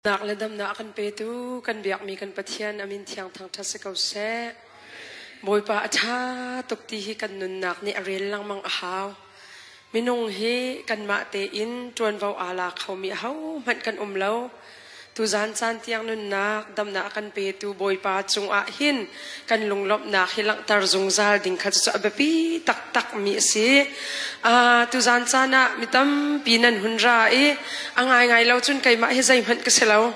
Nak le damnak a kan petu kan biakmi kan Pathian a min thiang thangṭhat si ko seh. Bawipa a ṭha tuk ti hi kan nunnak nih a rel lengmang a hau. Minung hi kanmah tein ṭuanvo aa la khomi ahohmanh kan um lo. Tuzan caan tiang nunnak damnak a kan petu Bawipa cungah hin kan lunglawmhnak hi langhter zungzal ding kha cu a biapi taktakmi a si. Tuzan caan ah mi tampi nan hun ra i a ngaingai lo cun keimah hi zeihmanh ka si lo.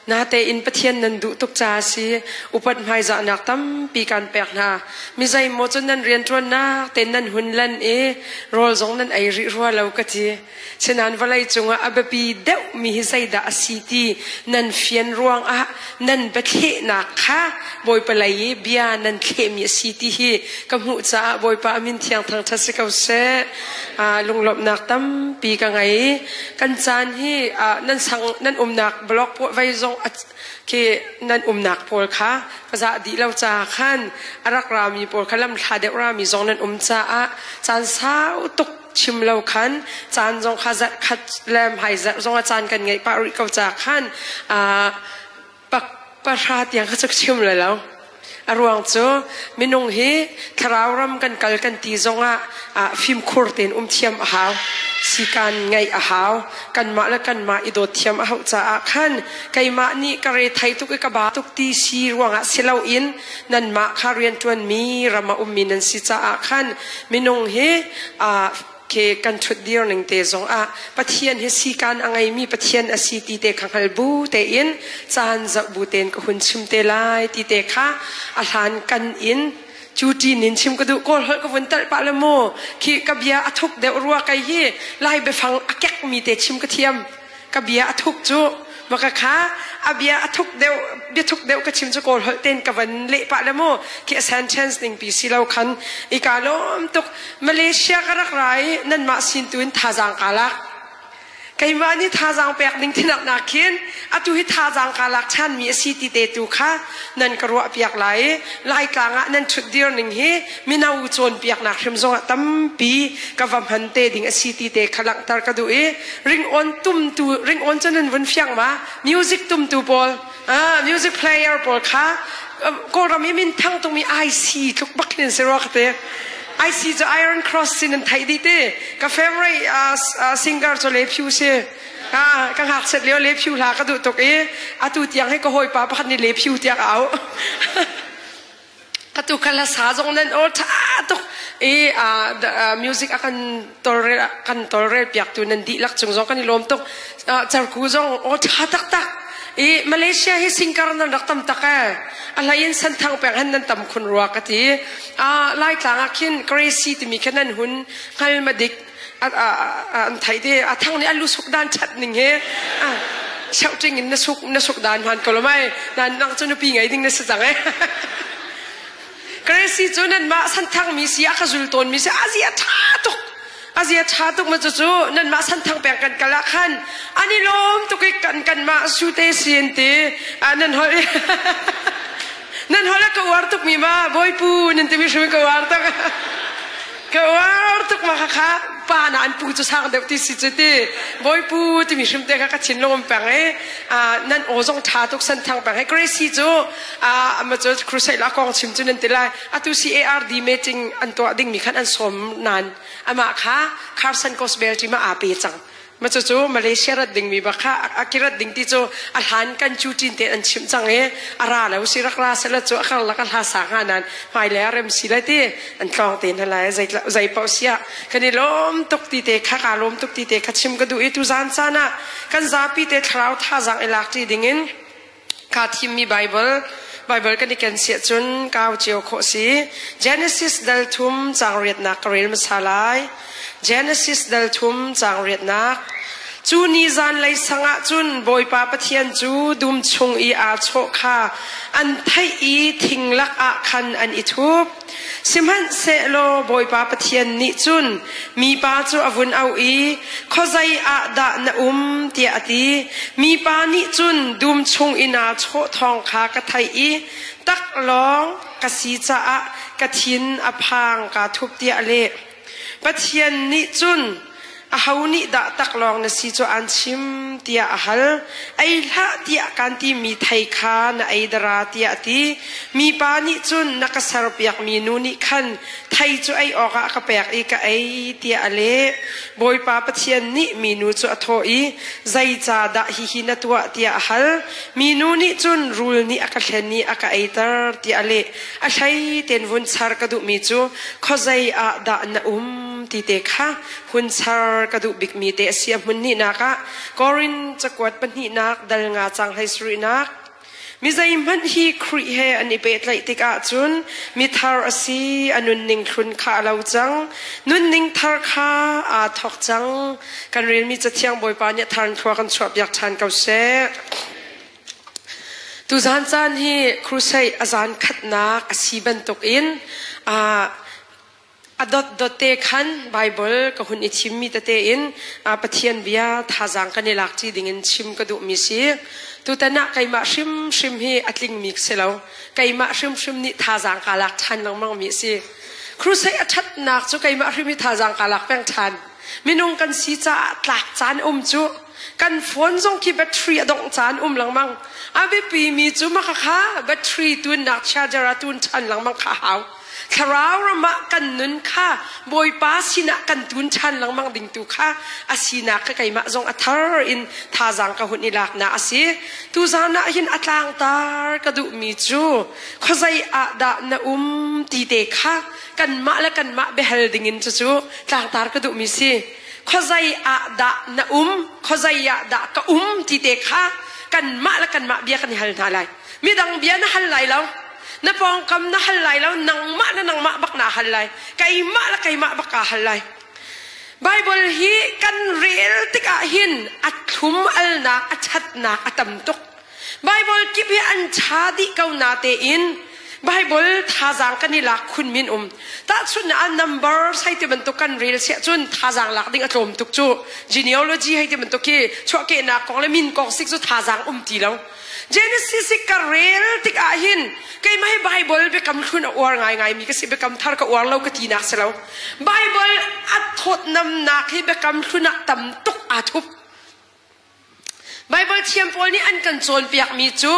Natein Pathian nan duh tuk caah a si. Upat hmaizahnak tampi kan pek hna. Mi zeimaw cun nan rianṭuannak tein nan hun lan i rawl zong nan ei rih rua lo ka ti. Sinain vawlei cungah a biapi deuhmi hi zeidah a si ti nan fian ruangah nan biathlehnak kha Bawipa lei i bia nan thlehmi a si ti hi ka hmuh caah Bawipa a min thiang thangṭhat si ko seh. Lunglawmhnak tampi ka ngei. Kan caan hi nan sang nan umnak blog vei zong khi nan umnak pawl kha ka zah dih lo caah khan a rak rami pawl kha lamthla deuh rami zong nan um caah caan sau tuk chim lo khan caan zong kha zarh khat le hmai zarh zong a caan kan ngeih pah rih ko ca khan pak pahra tiang kha cu chim le lo. A ruang cu minung hi thlarau ram kan kal kan ti zongah fimkhur tein um thiam a hau, sikan ngeih a hau, kanmah le kanmah i dawt thiam a hauh caah khan keimah nih ka re thei tuk i ka ba tuk ti si ruangah si loin nanmah kha rianṭuanmi ram a ummi nan si caah khan minung hi ke kan ṭhut dir ning te zong ah Pathian hi sikan a ngeimi Pathian a si ti te kha hngal bu tein caan zoh bu tein ka hun chim te lai ti te kha a hlan kan in cu ṭin in chim ka duh. Kawl holh ka vun talh pah le mu khi ka bia a thuk deuh rua. Kei hi Lai biafang a kek mi te chim ka thiam. Ka bia a thuk cu maka kha a bia a thuk deuh, bia thuk deuh ka chim cu Kawl holh ten ka van leh pah le mu khi a sentence ning pi si lo khan i ka lawm tuk. Malaysia ka rak ra i nanmah sin tu in thazaang ka lak. Keimah nih thazaang pek ding thinak nak khin atu hi thazaang ka lak ṭhanmi a si ti te tu kha nan ka ruah piak lai i Laitlang ah nan ṭhut dir ning hi mino cawnpiaknak hrim zongah tampi ka va hman te ding a si ti te kha langhter ka duh i ringawn tumtu, ringawn cu nan vun fiang ma? Music tumtu pawl, music player pawl kha Kawlram i minthang tungmi IC tluk bak hin si rua ka ti. IC cu Iron Cross sin an theih dih ti. Ka favorite singer cu Le Phu si. Ka ngakchiat lio Le Phu hla ka duh tuk i atu tiang hi ka hawipa pakhat nih Le Phu tiah ka auh. Atu kha hlasa zong nan aw ṭha tuk i music a kan tolrel kan tolrel piaktu nan dihlak cung zong kan i lawm tuk. Carku zong aw ṭha taktak i Malaysia hi singkar nan rak tam tak e. A hlei in Senthang peng han nan tam khun rua ka ti. Laitlang ah khin Gracie timi khan nan hun hngal ma dik an thai te a thang nih a lu suk dan chat ning he cheuh in na suk na suk dan hman ko lo mai nan nang cu nupi ngei ding na si cang e. Gracie cu nan mah Santhang mi si a ka zul tawn mi si azia tha tuk, azia tha tuk ma cu cu nan mah Santhang peng kan kal ah khan an i lawm tuk i kan kan mah su te sin ti nan hol nan hol ka uar tuk mi ma bawipu nan timi hrim ka uar tuk, ka uar tuk ma kha kha pa na an pu cu sang deuh ti si cu ti bawipu timi hrim te kha ka thinlung um peng i nan aw zong tha tuk. Santhang peng he Gracie cu ama cu crusade la kong chim cu nan ti lai. Atu CARD meeting an tuah ding mi khan an sawm nan amah kha Carson Gospel team ah aa pe cang ma cu cu Malaysia rat ding mi bak kha akirat ding ti cu a hlan kan cu tin te an chim cang i a ra lo si rak ra sela cu a kar lak a hla sa nga nan hmai le rem si lai ti an tlawng te na lai. Zei zei paoh sia kan i lawm tuk ti te kha ka lawm tuk ti te kha chim ka duh i tu zan caan ah kan zapi te thlarau thazaang i lak ṭi ding in ka thimmi Bible Bible kan i ken siah cun kau cio khawh si. Genesis dal thum caang riatnak ka rel hmasa lai. Genesis dal thum caang riatnak. Cu ni zanlei sang ah cun Bawipa Pathian cu dum chung i aa chawh kha an theih i thing lak ah khan an i thup. Sihmanhsehlaw Bawipa Pathian nih cun mipa cu a vun auh i, "Khuazei ah dah na um?" tiah a ti. Mipa nih cun, "Dum chung i naa chawh thawng kha ka theih i taklawng ka si caah ka thin a phang, kaa thup," tiah a leh. Pathian nih cun, Aho nih dah taklawng na si cu aan chim tiah a hal. Ei hlah tiah kaan timi thei kha na ei dara tiah a ti. Mipa nih cun na ka serpiakmi nu nih khan thei cu ei awkah a ka pek i ka ei tiah a leh. Bawipa Pathian nih minu cu a thawh i zeicahdah hihi na tuah tiah a hal. Minu nih cun rul nih a ka hlen i a ka eiter tiah a leh. A hlei tein vun char ka duhmi cu khuazei ah dah na um ti te kha hun char ka duh bikmi te a si. A hmun hnihnak ah Korin cakuat pahnihnak dal nga cang hlei sarihnak Mi zeihmanh hi Khrih he an i pehtlaih tikah cun mithar a si, a nunning hlun kha a lo cang, nunning thar kha aa thawk cang. Kan relmi Cathiang Bawipa nih a thar in thlua kan chuahpiak ṭhan ko seh. Tuzaan caan hi crusade a zan khatnak a si bantukin A dotdot te khan Baibal ka hun i thimmi tete in Pathian bia thazaang kan i lakṭi dingin chim ka duhmi si. Tutan ah keimah hrimhrim hi a tlingmi ka si lo. Keimah hrimhrim nih thazaang kaa lak ṭhan lengmangmi a si. Crusade a ṭhatnak cu keimah hrim hi thazaang kaa lak peng ṭhan. Minung kan si caah tlak caan um cu kan phone zong khi battery a dongh caan um lengmang. A biapimi cu maka kha battery tunnak charger ah tun ṭhan lengmang kha a hau. Thlarau ram ah kan nun kha Bawipa sinah kan tun ṭhan lengmang ding tu kha a sinak kha keimah zong a thar in thazaang ka hun i laknak a si. Tuzaan ah hin a tlangtar ka duhmi cu khuazei ah dah na um ti te kha kanmah le kanmah biahal dingin cucu tlangtar ka duhmi si. Khuazei ah dah na um, khuazei ah dah ka um ti te kha kanmah le kanmah bia kan i hal hna lai. Midang bia na hal lai lo. Na pawngkam na hal lai lo, nangmah na nangmah bak naa hal lai. Keimah le keimah bak kaa hal lai. Bible hi kan rel tikah hin a thlum alnak, a ṭhatnak a tam tuk. Bible kip hi an ṭha dih ko na tein Bible thazaang kan i lak khun min um. Tahchunhnak ah numbers hei ti bantuk kan rel siah cun thazaang lak ding a tlawm tuk cu. Genealogy hei ti bantuk khi chuahkehnak kong le min kong sik cu thazaang um ti lo. Genesis i ka rel tikah hin keimah hi Bible biakam hlun a uar ngaingaimi ka si biakam thar ka uar lo ka tinak si lo. Bible a thawtnamnak hi biakam hlun ah tam tuk aa thup. Bible thiam pawl nih an kan cawnpiakmi cu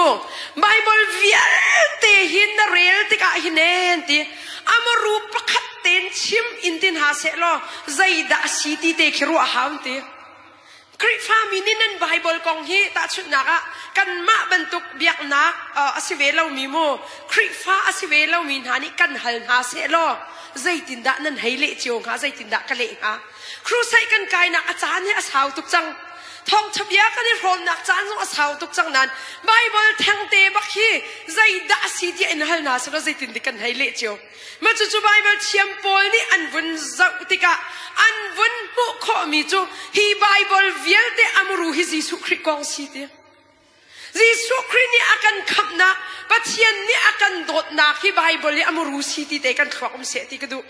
Bible vialte hi na rel tikah hin en ti amaru pakhat ten chim in tin ha seh law zeidah a si ti te khi ruah hau ti. Khrihfami nih nan Baibal kong hi tahchunhnak ah kanmah bantuk biaknak a si ve lomi mu Khrihfa a si ve lomi hna nih kan hal hna sehlaw zeitindah nan hei leh cio hnga zeitindah ka leh hnga Crusade kan kainak a caan hi a sau tuk cang thawngṭha bia kan i hrawmnak caan zong a sau tuk cang nain Baibal thengte bak hi zeidah a si tiah in hal hna sehlaw zeitin dik kan hei leh cio Mah cucu Baibal thiam pawl nih an vun zoh tikah an vun hmuh khawhmi cu hi Baibal vialte a muru hi Jesuh Khrih kong si ti. Jesuh Khrih nih a kan khamhnak, Pathian nih a kan dawtnak hi Baibal i a muru si ti te kan thluak um seh ti ka duh.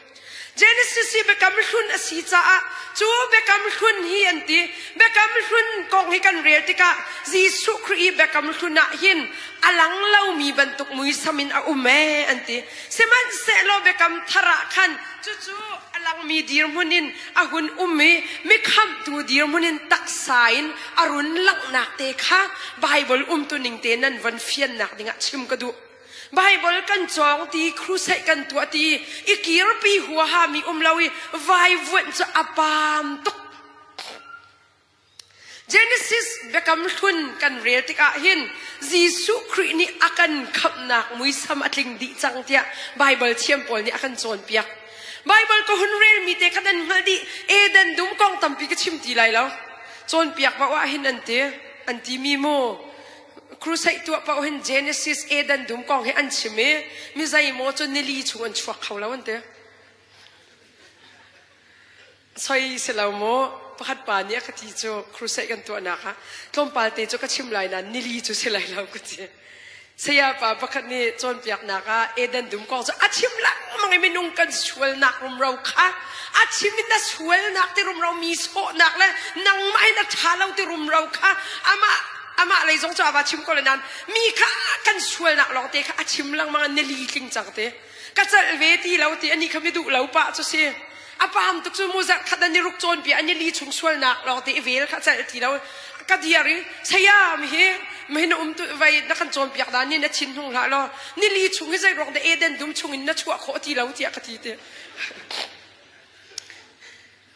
Genesis hi biakam hlun a si caah cu biakam hlun hi an ti. Biakam hlun kong hi kan rel tikah Jesuh Khrih i biakam hlun ah hin a lang lomi bantuk muisam in a um ee an ti. Sihmanhsehlaw biakam thar ah khan cucu a langmi dirhmun in a hun um i mikhamhtu dirhmun in taksa in a run langhnak te kha Baibal umtuning te nan von fiannak dingah chim ka duh. Baibal kan cawng ti, crusade kan tuah ti, i kirpi huaha mi um lo i vaivuanh cu a paam tuk. Genesis biakam hlun kan rel tikah hin Jesuh Khrih nih a kan khamhnak muisam a tling dih cang tiah Baibal thiam pawl nih a kan cawnpiak. Baibal ka hun relmi te kha nan hngalh dih. Eden dum kong tampi ka chim ti lai lo. Cawnpiak paoh ah hin an ti. An timi mu crusade tuah paoh hin Genesis Eden dum kong hi an chim i mi zeimaw cu nili chung an chuak kho lo an ti. Soi si lo mu pakhat pa nih a ka ti cu crusade kan tuahnak ah tlawmpal te cu ka chim lai nain nili cu si lai lo ka ti. Saya pa pakhat nih cawnpiaknak ah Eden dum kong cu a chim lengmang i minung kan sualnak rumro kha a chim in na sualnak ti rumro mi sawhnak le nangmah in a ṭha lo ti rumro kha amah amah lei zong cu a va chim ko le nain mi kha kan sualnak lawng te kha a chim lengmang nili tling cang te ka celh ve ti lo ti ani kha mi duh lo pah cu si. A pam tuk cu mu zarh khat an i ruk cawn pi an i li chung sualnak lawng te i vel kha celh ti lo. Ka diar i saya mi hi mi na um tu vai na kan cawn piak dan ni na thin hnung hlah law ni li chung hi zei ruang dah Eden dum chung in na chuah khawh ti lo tiah ka ti te.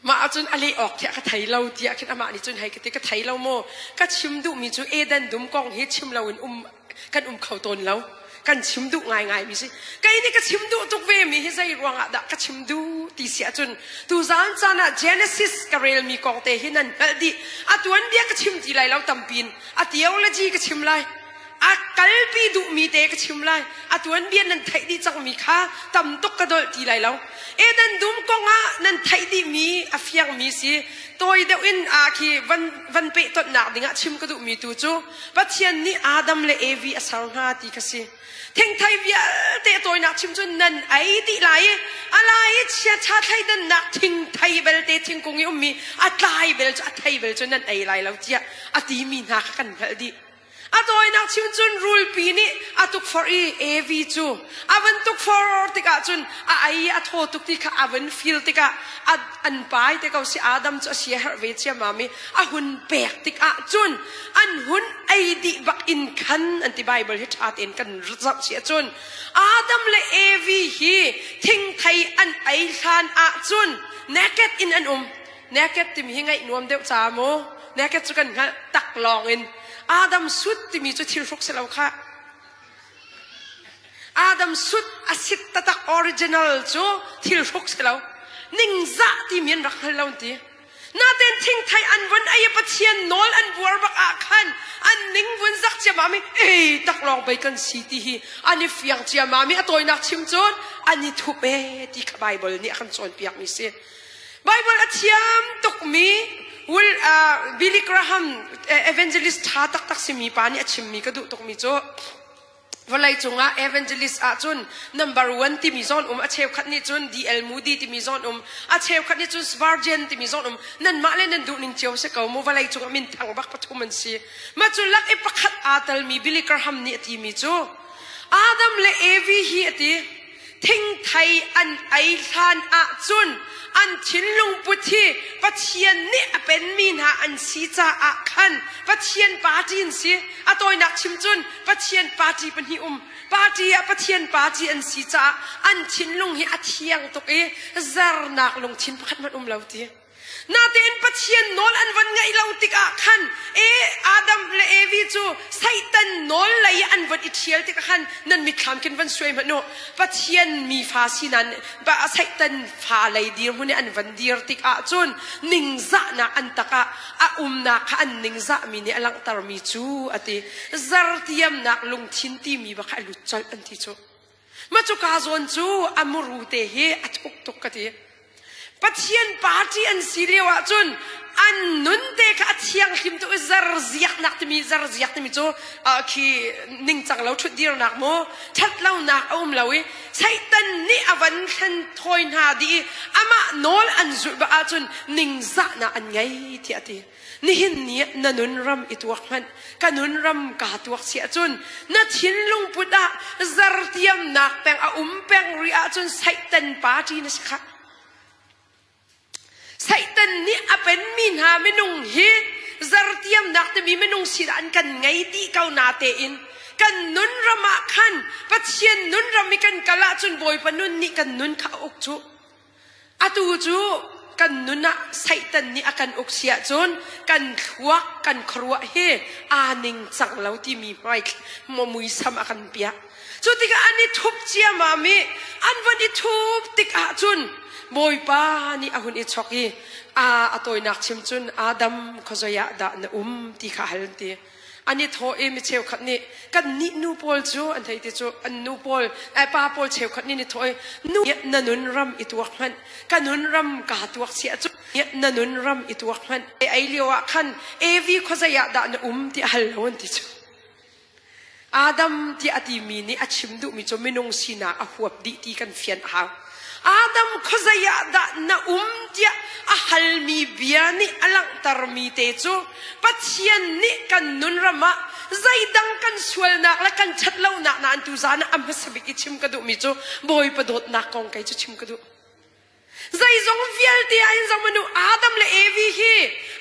Mah ahcun a leh awk tiah ka thei lo tiah khin amah nih cun hei ka ti ka thei lo maw ka chim duhmi cu Eden dum kong hi chim loin um kan um kho tawn lo kan chim duh ngaingai mi si kei nih ka chim duh tuk ve mi hi zei ruangah dah ka chim duh ti si ahcun tuzaan caan ah Genesis ka relmi kong te hi nan hngalh dih a tuanbia ka chim ti lai lo tampin a theology ka chim lai a kalpi duhmi te ka chim lai a tuanbia nan theih dih cangmi kha tam tuk ka dolh ti lai lo Eden dum kong ah nan theih dihmi a fiangmi si tawi deuh in a khi van van pehtonhnak dingah chim ka duhmi tu cu Pathian nih Adam le Evi a ser hna ti kha si thingthei vialte tawinak chim cun nan ei dih lai i a lai i chiaṭha thleidannak thingthei belte thingkung i ummi a tlai bel cu a thei bel cu nan ei lai lo tiah a timi hna kha kan hngalh dih A tawinak chim cun rulpi nih a tukforh i Evi cu a van tukforh tikah cun a ei a thaw tuk ti kha a van feel tikah a an pai te ko si Adam cu a sia herh ve ciammam i a hun pek tikah cun an hun ei dih bak in khan an ti Bible hi ṭha tein kan zoh si ahcun Adam le Evi hi thingthei an ei hlan ahcun naked in an um Naked timi hi ngaih nuam deuh ca maw? Naked cu kan hngalh tak lawng in. Adam sut timi cu thil hruk si lo khah. Adam sut a sit tatak original cu thil hruk si lo. Ningzah timi an rak hngal lo ti. Naten thingthei an vun ei Pathian nawl an buar bak ah khan an ning vun zak ciamam i ei tak lawng bei kan si ti hi an i fiang ciamam i a tawinak chim cun an i thup e ti kha Bible nih a kan cawnpiak mi si. Bible a thiam tukmi Will, uh, Billy Graham evangelist ṭha taktak simi pa nih a chimmi ka duh tukmi cu vawlei cungah evangelist ahcun number one timi zawn um a cheukhat nih cun DL Moody timi zawn um a cheukhat nih cun Spurgeon timi zawn um nanmah le nan duh ning cio si ko mu vawlei cungah min thang bak pathum an si mah cu lak i pakhat aa telmi Billy Graham nih a timi cu Adam le Evi hi a ti Thingthei an ei hlan ahcun an thinlung put hi Pathian nih a penmi hna an si caah khan Pathian party an si. A tawinak chim cun Pathian party pahnih um. Party ah Pathian party an si caah an thinlung hi a thiang tuk i zernak lungthin pakhat hmanh um lo ti. Natein Pathian nawl an van ngaih lo tikah khan e Adam le Evi cu Satan nawl lei an van i ṭhial tikah khan nan mitthlam khin van suai hmanh u. Pathian mi fa si nan Satan fa lei dirhmun i an van dir tikah cun ningzahnak an tak ah a umnak kha an ningzahmi nih a langhtermi cu a ti. Zartiamnak lungthin timi bak kha a lut colh an ti cu. Mah cu ka zawn cu a muru te hi a thuk tuk ka ti. Pathian party an si lio ahcun an nun te kha a thianghlim tuk i zarziaknak timi zarziak timi cu khi ningcang lo ṭhutdirnak maw ṭhatlonak a um lo i Satan nih a van thlen thawi hna dih i amah nawl an zulh bak ahcun ningzahnak an ngei tiah a ti. Nihin ni ah na nun ram i tuak hmanh ka nun ram kaa tuak si ahcun na thinlung put ah zartiamnak peng a um peng rih ahcun Satan party na si khah. Satan nih a penmi hna minung hi zartiamnak timi minung sinah an kan ngei dih ko na tein kan nun ram ah khan Pathian nun ram i kan kal ahcun Bawipa nun nih kan nun kha a uk cu. Atu cu kan nun ah Satan nih a kan uk si ahcun kan thluak kan khuaruah hi aa ningcang lo timi hmai muisam a kan piah. Cu tikah an i thup ciammam i an van i thup tik ahcun Bawipa nih a hun i chok i a a tawinak chim cun Adam khuazei ah dah na um ti kha hal an ti. An i thawh i mi cheukhat nih kan nih nu pawl cu an hei ti cu an nu pawl pa pawl cheukhat nih ni thawh i nu na nun ram i tuak hmanh ka nun ram kaa tuak sia cu na nun ram i tuak hmanh ei lio ah khan Evi khuazei ah dah na um ti a hal lo an ti cu Adam tiah a timi nih a chim duhmi cu minung sinak a huap dih ti kan fian a hau. Adam khuazei ah dah na um tiah a halmi bia nih a langhtermi te cu Pathian nih kan nun ram ah zeidang kan sualnak le kan ṭhatlonak na an tuzan ah a hmasa bik i chim ka duhmi cu Bawipa dawtnak kong kei cu chim ka duh. Zeizong vialte ah hin zoh manu Adam le Evi hi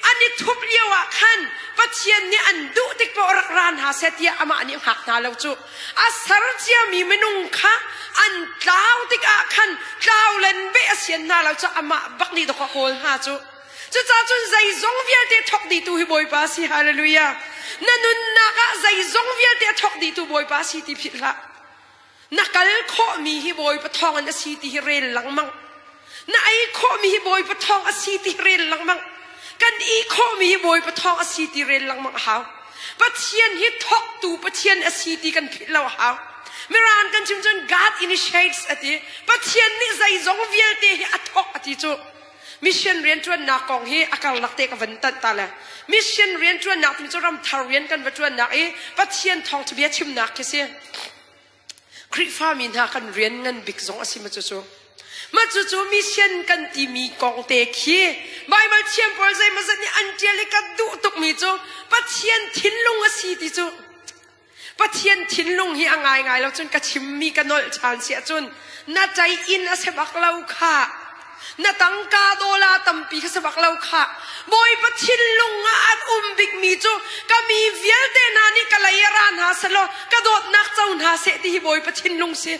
an i thup lio ah khan Pathian nih an duh tik paoh rak ra hna seh tiah amah nih hngak hna lo cu. A ser ciami minung kha an tlau tikah khan tlau len beh a sian hna lo cu amah bak nih dawk a kawl hna cu. Cucaah cun zeizong vialte thawk dihtu hi Bawipa si. Hallelujah. Na nunnak ah zeizong vialte a thawk dihtu Bawipa si ti philh hlah. Na kal khawhmi hi Bawipa thawngin a si ti hi rel lengmang. Na ei khawhmi hi Bawipa thawng a si ti hi rel lengmang. Kan i khawhmi hi Bawipa thawng a si ti rel lengmang a hau. Pathian hi thawktu Pathian a si ti kan philh lo a hau. Mirang kan chim cun God initiates a ti. Pathian nih zeizong vialte hi a thawk a ti cu. Mission rianṭuannak kong hi a karlak te ka van tanh ta le mission rianṭuannak timi cu ramthar rian kan va ṭuannak i Pathian thawngṭha bia chimnak khi si. Khrihfami hna kan rian ngan bik zong a si ma cucu. Mah cucu mission kan timi kong te khi Baibal thiam pawl zeimawzat nih an ṭial i ka duh tukmi cu Pathian thinlung a si ti cu Pathian thinlung hi a ngaingai lo cun ka chimmi ka nolh ṭhan si ahcun na ṭai inn a si bak lo khah. Na tangka dawla tampi kha si bak lo khah. Bawipa thinlung ah an um bikmi cu ka mi vialte hna nih ka lei ah ra hna selaw ka dawtnak co hna seh ti hi Bawipa thinlung si.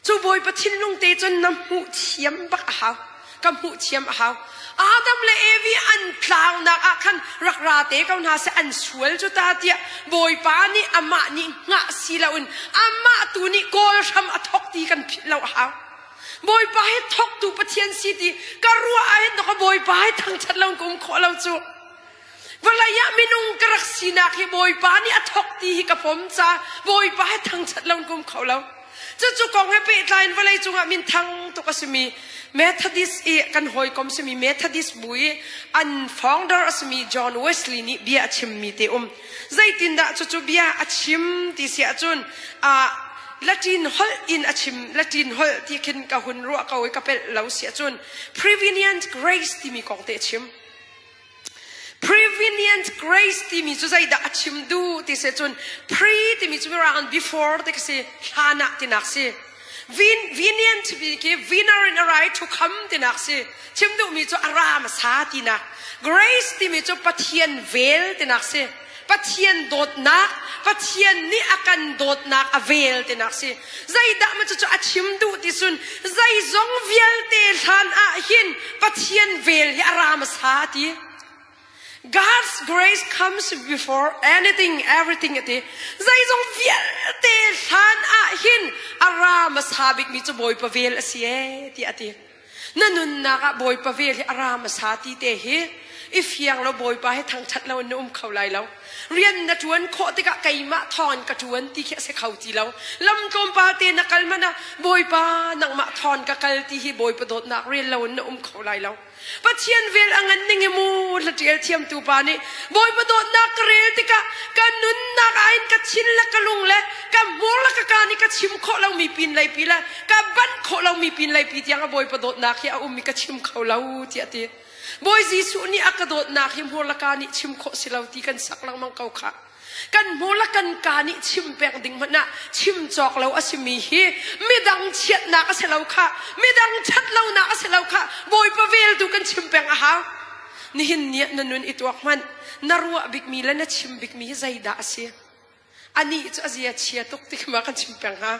Cu Bawipa thinlung te cun na hmuh thiam bak a hau. Ka hmuh thiam a hau. Adam le Evi an tlaunak ah khan rak ra te ko hna seh an sual cu ta tiah Bawipa nih amah nih hngah si loin amah tu nih kawl hram a thok ti kan philh lo a hau. Bawipa hi thoktu Pathian si ti ka ruah ah hin ka Bawipa hi thangṭhat lo ka um khawh lo cu. Vawlei ah minung ka rak sinak hi Bawipa nih a thok ti hi ka pom ca Bawipa he thangṭhat lo ka um kho lo. Cucu kong he pehtlai in vawlei cungah minthang tuk a simi Methodist i kan hawikom simi Methodist bu i an founder a simi John Wesley nih bia a chimmi te um. Zeitindah cucu bia a chim ti si ahcun Latin holh in a chim Latin holh ti khin ka hun ruah ko i ka pelh lo si ahcun prevenient grace timi kong te a chim. Prevenient grace timi cu zeidah a chim duh ti si cun pre timi cu mirang in before ti khi si hlan ah tinak si. Vin, venient timi khi winner in a right to come tinak si. Chim duhmi cu a ra hmasa tinak. Grace timi cu Pathian vel tinak si. Pathian dawtnak, Pathian nih a kan dawtnak a vel tinak si. Zeidah ma cucu a chim duh ti cun zeizong vialte hlan ah hin Pathian vel hi a ra hmasa ti. God's grace comes before anything, everything ati. Zeizong vialte hlan ah hin a ra hmasa bikmi cu Bawipa vel a si e ti a ti. Na nunnak ah Bawipa vel hi a ra hmasa ti te hi i fiang lo Bawipa he thangṭhat lo in na um kho lai lo. Rian na ṭuan khawh tikah keimah thawngin ka ṭuan ti khi a si kho ti lo. Lam tlawmpal te na kal hmanh ah Bawipa nangmah thawng ka kal ti hi Bawipa dawtnak rel lo in na um kho lai lo. Pathian vel a ngan ning hi mu hlatial thiamtu pa nih Bawipa dawtnak ka rel tikah ka nunnak ah hin ka thin le ka lung le ka hmur le ka ka nih ka chim khawh lomi pin lei pi le ka banh khawh lomi pin lei pi tiang a Bawipa dawtnak hi a um i ka chim kho lo tiah a ti. Bawi Jesuh nih a ka dawtnak hi hmur le ka nih chim khawh si lo ti kan sak lengmang ko khah. Kan hmur le kan ka nih chim pek ding hmanh ah chim cawk lo a simi hi midang chiatnak a si lo khah, midang ṭhat lonak a si lo khah, Bawipa vel tu kan chim peng a hau. Nihin ni ah na nun i tuak hmanh, na ruah bikmi le na chim bikmi hi zeidah a si? Anih cu a zia chia tuk ti khi ma kan chim peng hnga.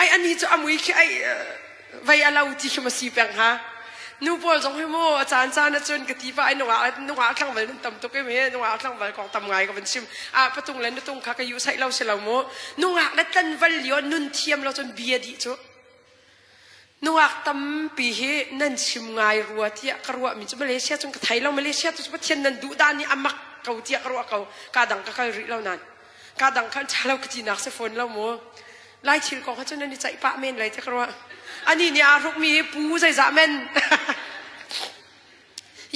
Ai anih cu a mui khi ai vei a lo ti khi ma si peng hnga. Nu pawl zong hi mu a caan caan ahcun ka ti pa ai nungak nungak tlangval nan tam tuk em he nungak tlangval kong tam ngai ka van chim a patung le nutung kha ka yu saih lo si lo mu nungak le tlanval lio nun thiam lo cun bia dih cu nungak tampi hi nan chim ngai rua tiah ka ruah mi cu Malaysia cun ka thei lo Malaysia tu cu Pathian nan duh dan nih a mak ko tiah ka ruah ko ka dang ka kal rih lo nan ka dang khan ṭha lo ka ti nak si fawn lo mu Lai thil kong kha cun nan i ceih pah men lai ti ka ruah. Ani nih aa hrukmi hi pu zeizah men.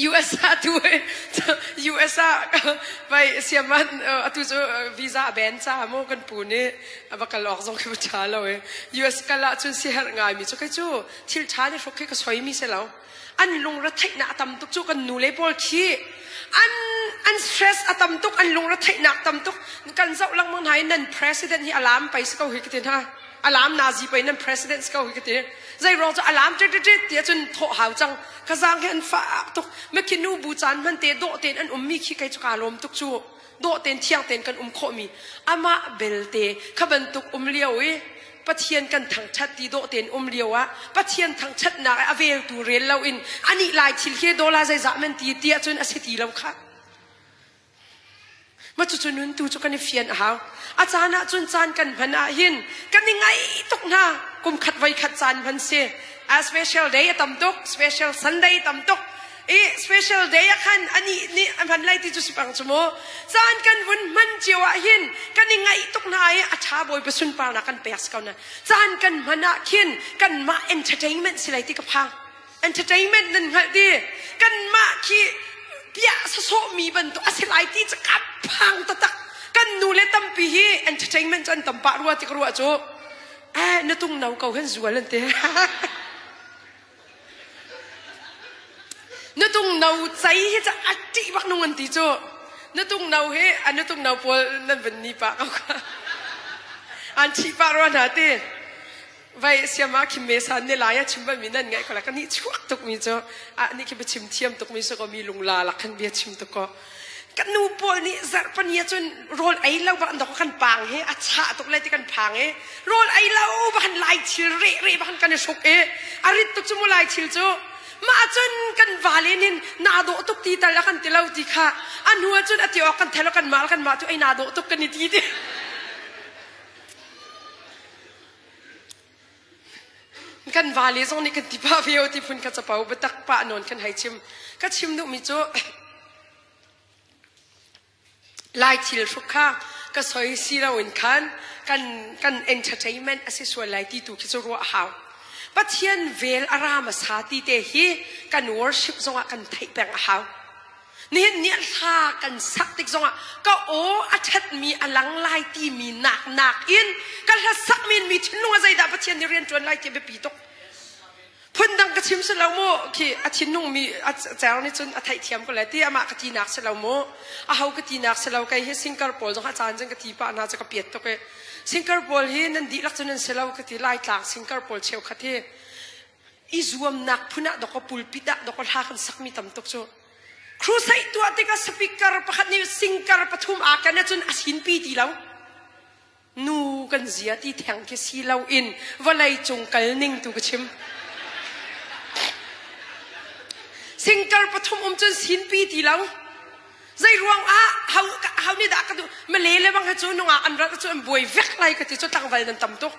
US ah tu US ah vai siaman atu cu visa a ban ca mu kan pu nih va kal awk zong khi ṭha lo e. US kal ah cun siherh ngai mi cu kei cu thil ṭha nih hruk khi ka soi mi si lo. An lungretheihnak a tam tuk cu kan nu le pawl khi an an stress a tam tuk an lungretheihnak tam tuk kan zoh lengmang hna i nan president hi a lam pei si ko hi ka ti hna. Alam nazi pei nan president si ko hi ka ti. Zei ruang cu alam tit tit tit ti ahcun thawh hau cang. Ka zaang hi an fak tuk. Mikhi nu bu caan hman te dawh tein an ummi khi kei cu kaa lawm tuk cu. Dawh tein thiang tein kan um khawhmi. Amah belte kha bantuk um lio i Pathian kan thangṭhat ti dawh tein um lio ah Pathian thangṭhatnak i a veltu rel loin anih lai thil khi dollar zeizah men ti ti ahcun a si ti lo khah. Ma cucu nun tu cu kan i fian a hau. A caan ahcun caan kan hman ahhin kan i ngaih tuk hna. Kum khat voi khat caan hman si. A special day a tam tuk, special Sunday tam tuk. I special day ah khan anih nih a hman lai ti cu si pang cu mu. Caan kan vun hman cio ahhin kan i ngaih tuk hna i a ṭha Bawipa sunparnak kan pek si ko na. Caan kan hman ah khin kanmah entertainment si lai ti ka phang. Entertainment nan hngalh di. Kanmah khi piah sasawhmi bantuk a si lai ti cu ka phang taktak. Kan nu le tampi hi entertainment cu an tam pah rua ti ka ruah cu. Eh, na tung no ko hen zual an ti. Na tung no cei hi cu a ṭih bak nung an ti cu. Na tung no hi a na tung no pawl nan van ni pah ko kha. An ṭhih pah rua hna ti. Vai siam ah khim me san ne lai a chim mi nan ngaih ko la ka nih chuak tuk mi cu a nih khi chim thiam tuk mi so ko mi lungla lak khan bia chim tuk ko kan nu pawl nih zarhpani ah cun rawl ei lo bak an kan pang he a chah tuk le ti kan phang e rawl ei lo bak kan lai thil re re bak kan i hruk e a rit tuk cu mu lai thil cu mah cun kan vale nin na dawh tuk ti tal a kan ti lo ti kha a hnu ah cun a ti awk kan thelo kan mah kan mah cu ei na dawh tuk kan i ti ti Kan vale zong nih kan ti pah ve o ti phun kha capo biatak pah nawn kan hei chim. Ka chim duhmi cu Lai thil hruk kha ka soi si loin khan kan kan entertainment a si sual lai ti tu khi cu ruah a hau. Pathian vel a ra hmasa ti te hi kan worship zongah kan theih peng a hau. Nihin ni hla kan sak tik zongah ka aw a ṭhatmi a lang lai timi nak nakin ka hla sakmi in mi thinlung ah zeidah Pathian nih rian ṭuan lai ti a biapi tuk. Phundang ka chim si lo mu khi a thinlung mi a cer nih cun a theihthiam ko le ti amah ka tinak si lo mu aho ka tinak si lo kei hi singkar pawl zong a caan cun ka ti pah hna cu ka piat tuk i singkar pawl hi nan dihlak cun nan si lo ka ti Laitlang singkar pawl cheukhat hi i zuamnak phun ah dawkaw pulpit ah dawkaw hla kan sakmi tam tuk cu crusade tuah tikah speaker pakhat nih singkar pathum aa ken ahcun a sinpi ti lo nu kan zia ti theng khi si lo in vawlei cung kal ning tu ka chim singkar pathum um cun sinpi ti lo zei ruang ah hau hau nih dah ka duh male le bang he cu nungak an rat cu an buai vek lai ka ti cu tlangval nan tam tuk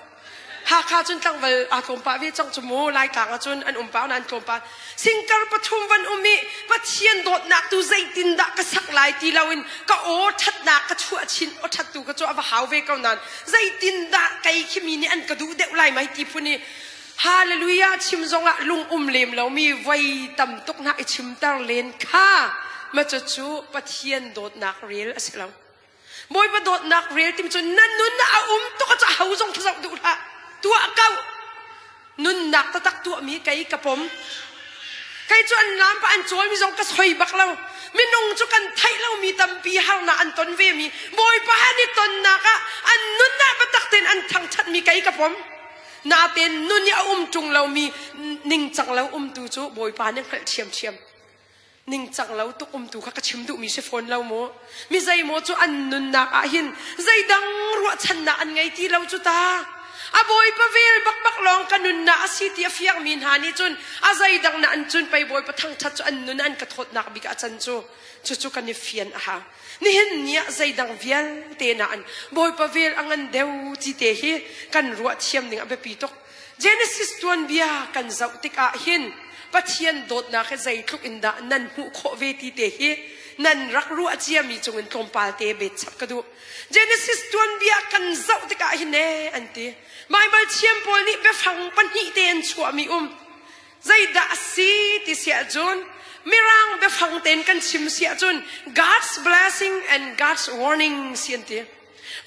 Hakha cun tlangval aa tlawm pah ve cang cu mu Laitlang ah cun an um pah an tlawm pah singkar pathum van um i Pathian dawtnak tu zeitindah ka sak lai ti loin ka aw ṭhatnak ka chuah chin aw ṭhat tu ka cu a va hau ve ko nain zeitindah kei khi mi nih an ka duh deuh lai mai ti phun i Hallelujah chim zongah lung um lem lomi voi tam tuk hna i chimter len kha ma cucu Pathian dawtnak rel a si lo. Bawipa dawtnak rel timi cu na nun ah a um tuk a ho zong zoh duh hlah. Tuah ko. Nunnak taktak tuahmi kei ka pom. Kei cu an lam pa an cawlmi zong ka soi bak lo. Minung cu kan theih lomi tampi harnak an ton vemi Bawipa he an i tonnak ah an nunnak biatak tein an thangṭhatmi kei ka pom. Natein nun i a um ṭung lomi ningcang lo umtu cu Bawipa nih hngalh ṭhiamṭhiam. Ningcang lo tuk umtu kha ka chim duhmi si fawn lo mu. Mi zeimaw cu an nunnak ah hin zeidang ruahchannak an ngei ti lo cu ta. A bawipa vel bakbak lawng ka nunnak a si ti a fiangmi hna nih cun a zeidang na an cun pei bawipa thangṭhat cu an nun an ka thawtnak bik ah a can cu. Cucu kan i fian a hau. Nihin ni ah zeidang vialte na an bawipa vel a ngan deuh ti te hi kan ruah thiam ning a biapi tuk. Genesis tuanbia kan zoh tikah hin Pathian dawtnak hi zeitluk in dah nan hmuh khawh ve ti te hi nan rak ruah ciami cungin tlawmpal te bet chap ka duh. Genesis tuanbia kan zoh tikah hin ee an ti. Baibal thiam pawl nih biafang pahnih te an chuahmi um. Zeidah a si ti si ahcun Mirang biafang tein kan chim si ahcun God's blessing and God's warning si an ti.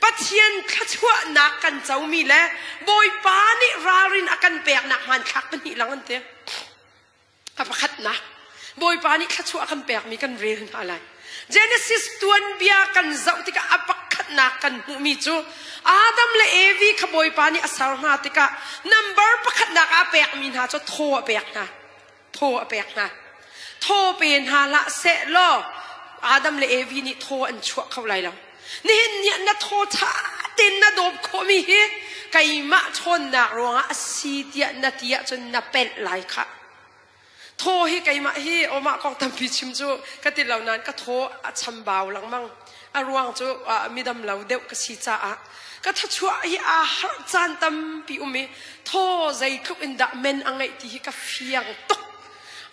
Pathian thluachuahnak kan comi le Bawipa nih ralrin a kan peknak hmanthlak pahnih lang an ti. A pakhatnak, Bawipa nih thluachuah a kan pekmi kan rel hna lai. Genesis tuanbia kan zoh tikah a pakhat. pakhatnak kan hmuhmi cu Adam le Evi kha Bawipa nih a ser hna tikah number pakhatnak ah pekmi hna cu thaw a pek hna. Thaw a pek hna. Thaw pe hna hlah seh law Adam le Evi nih thaw an chuah kho lai lo. Nihin ni ah na thaw ṭha tein na dawp khawhmi hi keimah ṭhawnnak ruangah a si tiah na ti ahcun na pelh lai khah. Thaw hi keimah hi awmah kong tampi chim cu ka ti lo nain ka thaw a chambau lengmang. A ruang cu midam lo deuh ka si caah ka thawchuah hi aa harh caan tampi um i thaw zeitluk in dah men a ngeih ti hi ka fiang tuk.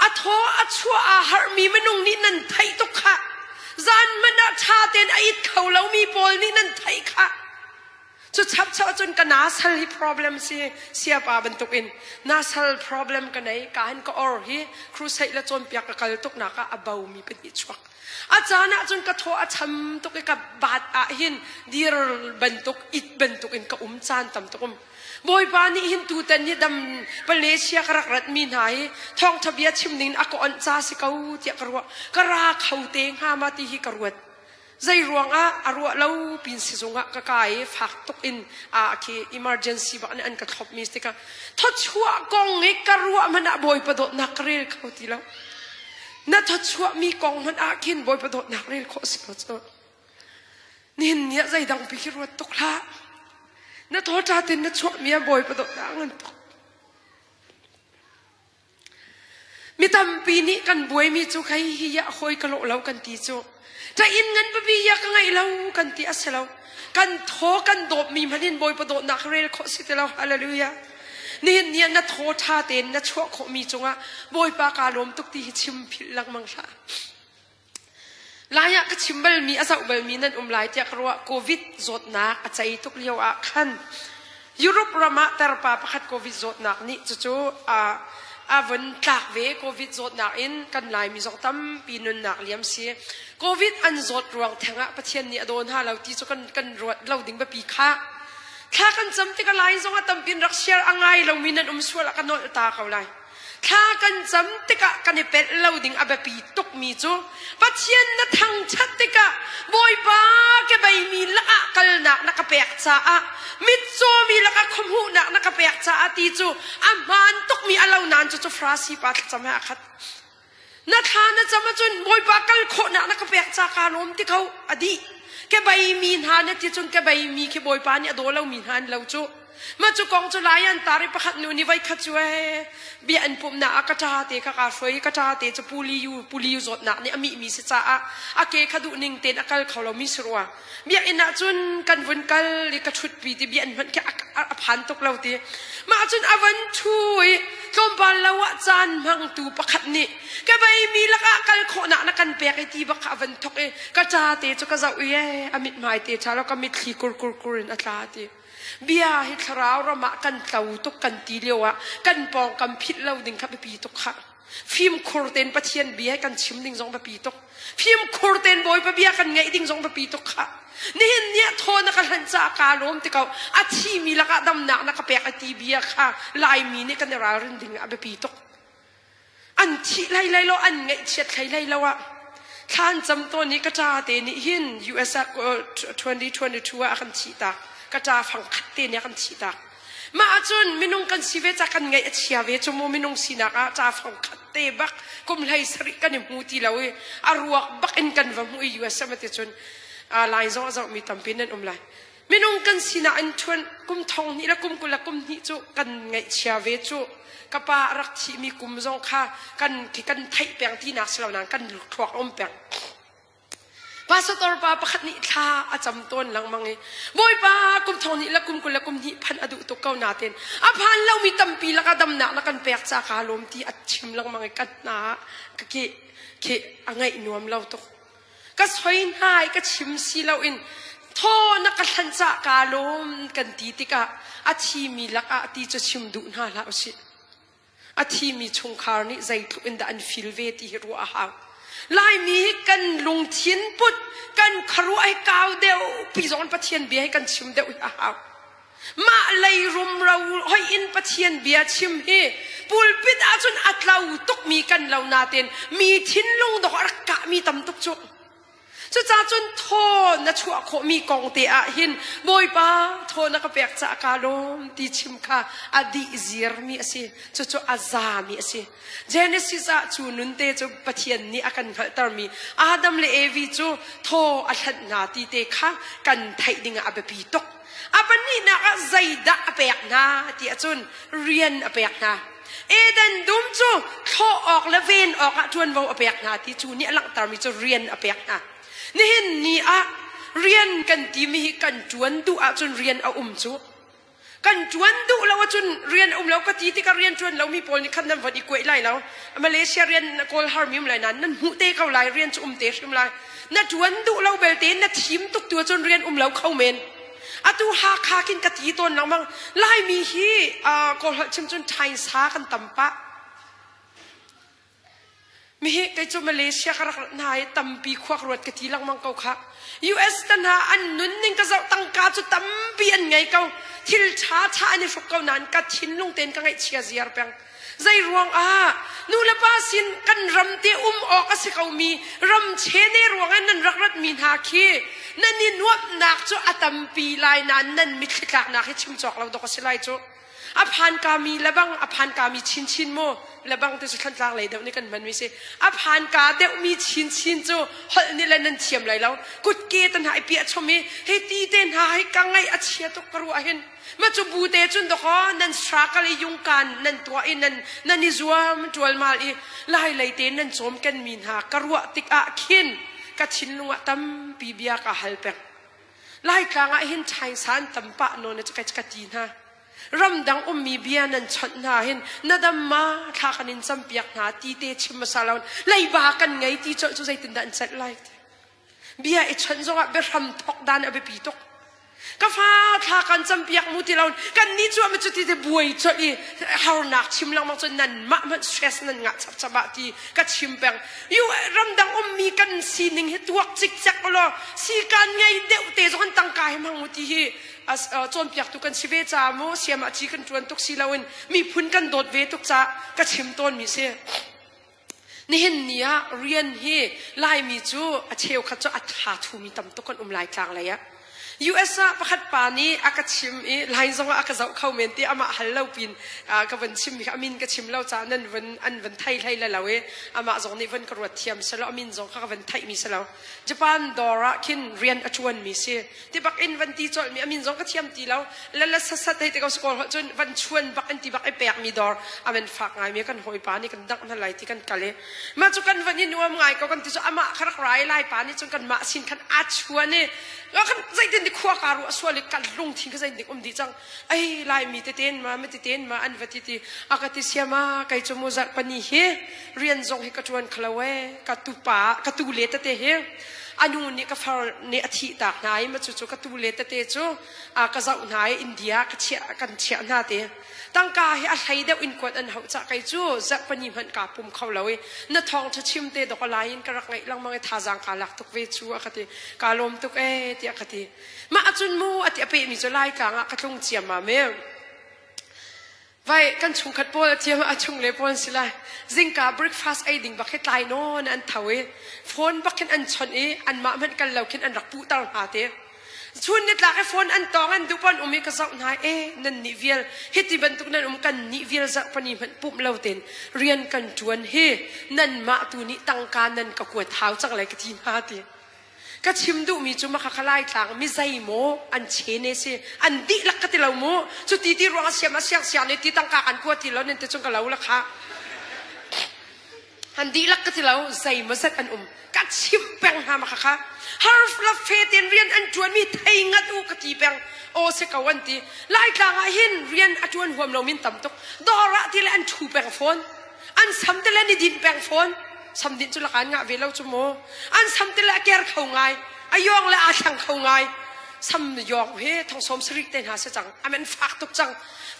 A thaw a chuah aa harhmi minung nih nan theih tuk khah. Zan hmanh ah ṭha tein a it kho lomi pawl nih nan theih khah. Cu chapchap ahcun ka nasal hi problem si siapa bantukin nasal problem ka nei ka hin ka or hi crusade le cawnpiak ka kal tuk nak ah a bo mi pahnih chuak. A caan ahcun ka thaw a cham tuk i ka bat ah hin dir bantuk it bantuk in ka um caan tam tuk um. Bawipa nih hin tutan hi dam Malaysia ka rak rat mi hna hi thawngtha bia chim ning a ka onh ca si ko tiah ka ruah. Ka ra kho te hnga ma ti hi ka ruat. Zei ruangah a ruah lo pin sizung ah ka kai i fak tuk in a khi emergency bak nih an ka thlop mi tikah thawchuah kong i ka ruah hmanh ah Bawipa dawtnak ka rel kho ti lo. Na thawchuah mi kong hmanh ah khin Bawipa dawtnak rel khawh si lo cu. Nihin ni ah zeidang pi khi ruat tuk hlah. Na thawṭa tin na chuah mi ah Bawipa dawtnak ngan tuk. Mi tampi nih kan buaimi cu khei hi ah hawi ka lawh lo kan ti cu. Ta inn ngan pipi ya ka ngeih lo kan ti a si lo. Kan thaw kan dawpmi hmanh in Bawipa dawtnak rel khawh si ti lo. Hallelujah. Nihin ni ah na thaw ṭha tein na chuah khawhmi cungah Bawipa kaa lawm tuk ti hi chim philh lengmang hlah. Lai ah ka chim balmi a zoh balmi nan um lai tiah ka ruah. Covid zawtnak a cei tuk lio ah khan Europe ram ah tarpa pakhat Covid zawtnak nih cucu a vun tlak ve. Covid zawtnak in kan Laimi zong tampi nunnak liam si. Covid an zawt ruang theng ah Pathian nih a daw hna lo ti cu kan kan ruat lo ding biapi kha. Thla kan cam tikah Lai zong ah tampi in rak share a ngai lomi nan um sual ah ka nolh ta ko lai. Thla kan cam tikah kan i pelh lo ding a biapi tukmi cu Pathian na thangṭhat tikah Bawipa kebeimi lakah kalnak na ka pek caah mitcawmi lakah khuahmuhnak na ka pek caah ti cu a hmaan tukmi a lo nain cucu Farasi pa thlacam he a khat. Na thla na cam ahcun Bawipa kal khawhnak na ka pek ca kaa lawm ti kho a dih. Kebeimi hna na ti cun kebeimi khi Bawipa nih a daw lomi hna an lo cu. Mah cu kong cu lai an tar i pakhat nu nih voikhat cu ee bia an pumhnak ah ka ṭa te kha kaa hruai i ka ṭa te cu puliyu puliyu zawtnak nih a mihmi si caah a ke kha duh ning tein a kal kho lomi si rua. Biakinn ah cun kan vun kal i ka ṭhutpi ti bia an hmanh khi a phan tuk lo ti. Mah cun a van ṭhu i tlawmpal lo ah caan hmangtu pakhat nih ka beimi lakah kal khawhnak na kan pek i ti bak kha a van thok i ka ṭa te cu ka zoh i ee a mithmai te ṭha lo ka mitthli kur kur kur in a tla ti. Bia hi thlarau ram ah kan tlo tuk kan ti lio ah kan pawngkam philh lo ding kha biapi tuk khah. Fimkhur tein Pathian bia kan chim ding zong biapi tuk. Fimkhur tein Bawipa bia kan ngaih ding zong biapi tuk khah. Nihin ni ah thaw na ka hlanh caah kaa lawm ti ko. A thimi lakah damnak na ka pek a ti bia kha Laimi nih kan i ralrin ding a biapi tuk. An thih hlei hlei lo, an ngaihchiat hlei hlei lo ah thlan cam tawn i ka ṭa te nih hin US ah 2022 ah a kan thih tak. Ka ṭa fang khat te nih a kan thih tak. Mah ahcun minung kan si ve ca kan ngaih a chia ve cu mu minung sinak ah ṭa fang khat te bak kum hlei sarih kan i hmu ti lo i a ruak bak in kan va hmuh i US ah ti cun lai zong a zohmi tampi nan um lai. Minung kan sinak in ṭhuan kum thong hnih le kum 20 le kum hnih cu kan ngaihchia ve cu. Ka pa a rak thihmi kum zong kha kan kan theih peng tinak si lo nain kan thluak a um peng. Pastor pa pakhat nih thla a cam tawn lengmang i Bawipa kum thong hnih le kum 20 le kum hnih phan a duh tuk ko natin a phan lomi tampi lakah damnak na kan pek ca kaa lawm ti a chim lengmang i ka hna ka ki khi a ngaih nuam lo tuk. Ka soi hna i ka chim si loin thaw na ka hlanh cah kaa lawm kan ti tikah a thimi lakah ti cu chim duh hna hlah usih. A thimi chungkhar nih zeitluk in dah an feel ve ti hi ruah a hau. Laimi hi kan lungthin put, kan khuaruah hi kau deuh pi zong in Pathian bia hi kan chim deuh hi a hau. Mah lei rumro hoi in Pathian bia chim hi pulpit ahcun a tlo tukmi kan lo nain mi thinlung dawh a rak kahmi tam tuk cu. Cucaah cun thaw na chuah khawhmi kong te ah hin Bawipa thaw na ka pek caah kaa lawm ti chim kha a dih zirmi a si. Cucu a zami a si. Genesis ah cu nun te cu Pathian nih a kan hngalhtermi Adam le Evi cu thaw a hlanh hna ti te kha kan theih ding ah a biapi tuk. A pahnihnak ah zeidah a pek hna ti ahcun rian a pek hna. Eden dum cu thlawh awk le ven awkah ṭuanvo a pek hna ti cu nih a langhtermi cu rian a pek hna. Nihin ni ah rian kan timi hi kan ṭuan duh ahcun rian a um cu. Kan ṭuan duh lo ahcun rian a um lo ka ti tikah rian ṭuan lomi pawl nih khan nan von i kuaih lai lo. Malaysia rian kawl harmi um lai nain nan hmuh te ko lai rian cu um te hrim lai. Na ṭuan duh lo belte na thim tuk tu ahcun rian um lo kho men. Atu Hakha khin ka ti tawn lengmang. Laimi hi Kawlholh chim cun ṭhainsa kan tam pah. Mihi kei cu Malaysia ka rak rat hna i tampi khuak ruat ka ti lengmang ko kha. US te hna an nunning ka zoh tangka cu tampi an ngei ko. Thil ṭha ṭha an i hruk ko nain ka thinlung tein ka ngaihchia ziar peng. Zei ruangah nu le pa sin kan ram te um awk a si komi ram chene ruangah nan rak ratmi hna khi nan i nuamhnak cu a tampi lai nain nan mitthli tlaknak hi chim cawk lo dawk a si lai cu. A phankami lebang a phankami chinchin mu lebang te cu Thlantlang lei deuh nih kan hmanmi si. A phanka deuhmi chinchin cu holh nih le nan thiam lai lo. Kutke te hna i piah chom i hei ti te hna hi ka ngaih a chia tuk ka ruah hin. Ma cu bu te cun dawkaw nan struggle i yungkan nan tuah i nan nan i zuam ṭualmal i lai lei te nan cawm kenmi hna ka ruah tikah khin ka thinlung ah tampi bia ka hal peng. Laitlang ah hin ṭhaingsan tam pah nawn cu ka ti hna. Ramdang ummi bia nan chawnh hna hin na dam ma thla kan in campiak hna ti te chim hmasa lo leiba kan ngei ti colh cu zeitindah an celh lai. Bia i chawnh zongah biahram thok dan a biapi tuk. Ka fa thla kan campiak mu ti lo kan nih cu ama cu ti te buai colh i harnak chim lengmang cu nan mah hmanh stress nan ngah chapchap ah ti ka chim peng. Yu ramdang ummi kan sining hi tuak cikcek law si kan ngei deuh te zong an tangka hi hmang mu ti hi cawnpiaktu kan si ve ca mu siam ah ci kan tuan tuk si loin miphun kan dawt ve tuk ca ka chim tawn mi si. Nihin ni ah rian hi Laimi cu a cheukhat cu a tha thumi tam tuk kan um Laitlang lei ah. US ah pakhat pa nih a ka chim i Lai zong ah a ka zoh kho men ti amah hal lo pin ka van chim mi kha a min ka chim lo caah nan van an van thei hlei le lo i amah zong nih van ka ruat thiam selo a min zong kha ka van theih mi si lo. Japan dawr ah khin rian a ṭuan mi si. Ti bak in van ti colh mi a min zong ka thiam ti lo. Lala sasat hei ti ko skawl holh cun van chuan bak in ti bak i pek mi dawr a men fak ngai mi kan hawipa nih kan dangh hna lai ti kan kal i mah cu kan van i nuam ngai ko kan ti cu amah kha rak rai lai pa nih cun kan mah sin khan a chuan i kan zeitin di khua ka ruah sual i kan lungthin kha zeitin um dih cang ai lai mi teten ma mi teten ma an va ti ti a ka ti siama kei cu mu zarh pani hi rian zong hi ka ṭuan khalo e ka tupa ka tu le tete hi anu nih ka far nih a thih tak hna i ma cu cu ka tu le tete cu a ka zoh hna i India ka chiah kan chiah hna te tangka hi a hlei deuh in kuat an hauh cah kei cu zarh pani hmanh ka pum kho lo i na thawng ṭha chim te dok lai in ka rak ngaih lengmang i thazaang ka lak tuk ve cu a ka ti ka lawm tuk e tiah ka ti mah acun mu a ti a pehmi cu Laitlang ah ka tlung ciammam e Vai kan chungkhat pawl a thiam a chung le pawl si lai. Zingka breakfast ei ding bak hi tlai nawn an tho i phone bak khin an chawnh i anmah hmanh kal lo khin an rak puhter hna te. Chun nitlak i phone an tawng an duh pon um i ka zoh hna e nan nih vial hiti bantuk nan um kan nih vial zarh pani hmanh pumh lo ten rian kan ṭuan hi nanmah tu nih tangka nan ka kuat hau cang lai ka ti hna ti. Ka chim duhmi cu makhakha Laitlang mi zeimaw an chene si an dihlak ka ti lo mu cu ti ti ruang a siam a siang siang nih ti tangka kan kua ti lo nan ti cun ka lo la kha an dihlak ka ti lo zeimaw zat an um ka chim peng hna makhakha harf la fe ten rian an ṭuan mi thei ngat u ka ti peng aw si ko an ti Laitlang ah hin rian a ṭuan huam lo min tam tuk dawr ah ti le an ṭhu peng fawn an sam te le ni din peng fawn samdin cu lakan ngah ve lo cu mu an sam te le a ker kho ngai a yong le aa thlang kho ngai sam yong hi thong som sarih te hna si cang amen fak tuk cang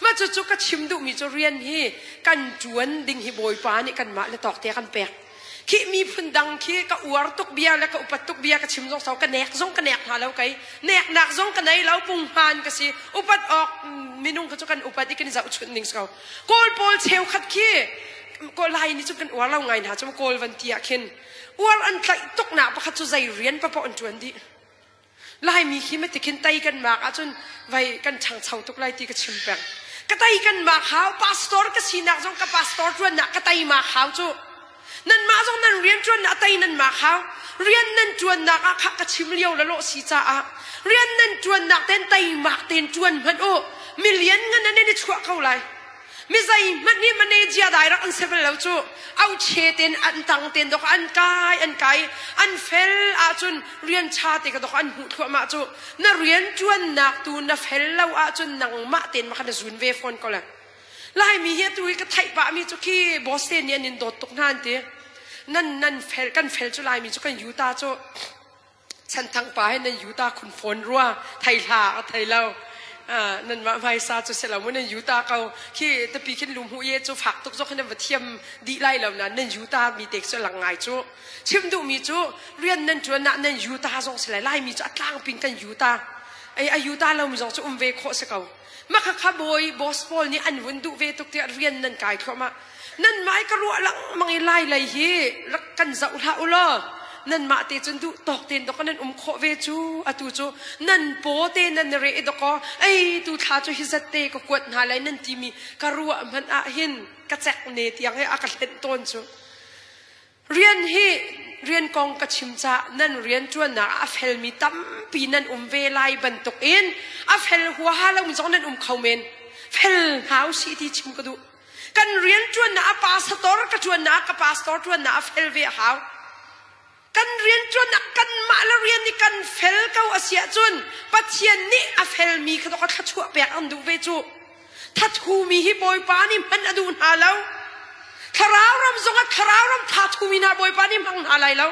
ma cu cu ka chim duh mi cu rian hi kan tuan ding hi bawipa nih kan mah le tawk te kan pek khi mi phun dang khi ka uar tuk bia le ka upat tuk bia ka chim zong sau ka nek zong ka nek hna lo kai nek nak zong ka nei lo punghan ka si upat awk minung ka cu kan upat i kan zoh chunh ning ko kawl pawl cheukhat khi. Ko Lai nih cun kan uar lo ngai hna cu Kawl van ti ah khin uar an tlaih tuk nak pakhat cu zei rian papoh an ṭuan dih. Laimi khi mati khin tei kan mak ahcun vai kan ṭhangcho tuk lai ti ka chim peng. Ka tei kan mak hau, pastor ka sinak zong ka pastor ṭuannak ka tei mak hau cu. Nanmah zong nan rian ṭuannak tei nan mak hau. Rian nan ṭuannak ah khah ka chim lio la lawh si caah rian nan ṭuannak ten teimak ten ṭuan hmanh u. Milian ngan nan i chuah ko lai. Mi zeihmanh nih manager dai rak an si bal lo cu. Auche ten an tang ten dok an kai an kai an fel ahcun rian ṭha te ka dok an hmuh thluahmah cu. Na rian ṭuannak tu na fel lo ahcun nangmah ten ma kha na zun ve fawn ko le. Laimi hi atu hi ka theih pah mi cu khi boss te nih an in dawt tuk hna an ti. Nan nan fel kan fel cu Laimi cu kan yuta cu chanthang pa he nan yuta khun fawn rua thei hla a thei lo. Nan mah hmaisa cu si lo mu nan yuta ko khi tapi khin lum hu ye cu fak tuk zok nan va thiam dih lai lo na nan yuta mi te cu lang ngai cu chim duh mi cu rian nan tuan na nan yuta zong si lai Laimi cu a tlangping kan yuta ai a yuta lo mi zong cu um ve khawh si ko Makhakha bawi boss pawl nih an vun duh ve tuk tiah rian nan kai thluahmah. Nan mah ka ruah lengmang i lai lei hi rak kan zoh hlah u law nanmah te cun duh tawk tein dok nan um khawh ve cu atu cu nan paw te nan re i dok ei tu thla cu hi zat te ka kuat hna lai nan timi ka ruah hmanh ah hin ka cek ne tiang he a ka hlenh tawn cu. Rian hi rian kong ka chim caah nan rianṭuannak ah a felmi tampi nan um ve lai bantukin a fel huaha lomi zong nan um kho men. Fel hna u sih ti chim ka duh. Kan rianṭuannak a pastor ka ṭuannak ka pastor ṭuannak a fel ve a hau. Kan rianṭuannak kanmah le rian nih kan fel ko a si ahcun Pathian nih a felmi kha ka thluachuah pek an duh ve cu. Thathumi hi Bawipa nih hman a duh hna lo. Thlarau ram zongah thlarau ram thathumi hna Bawipa nih hmang hna lai lo.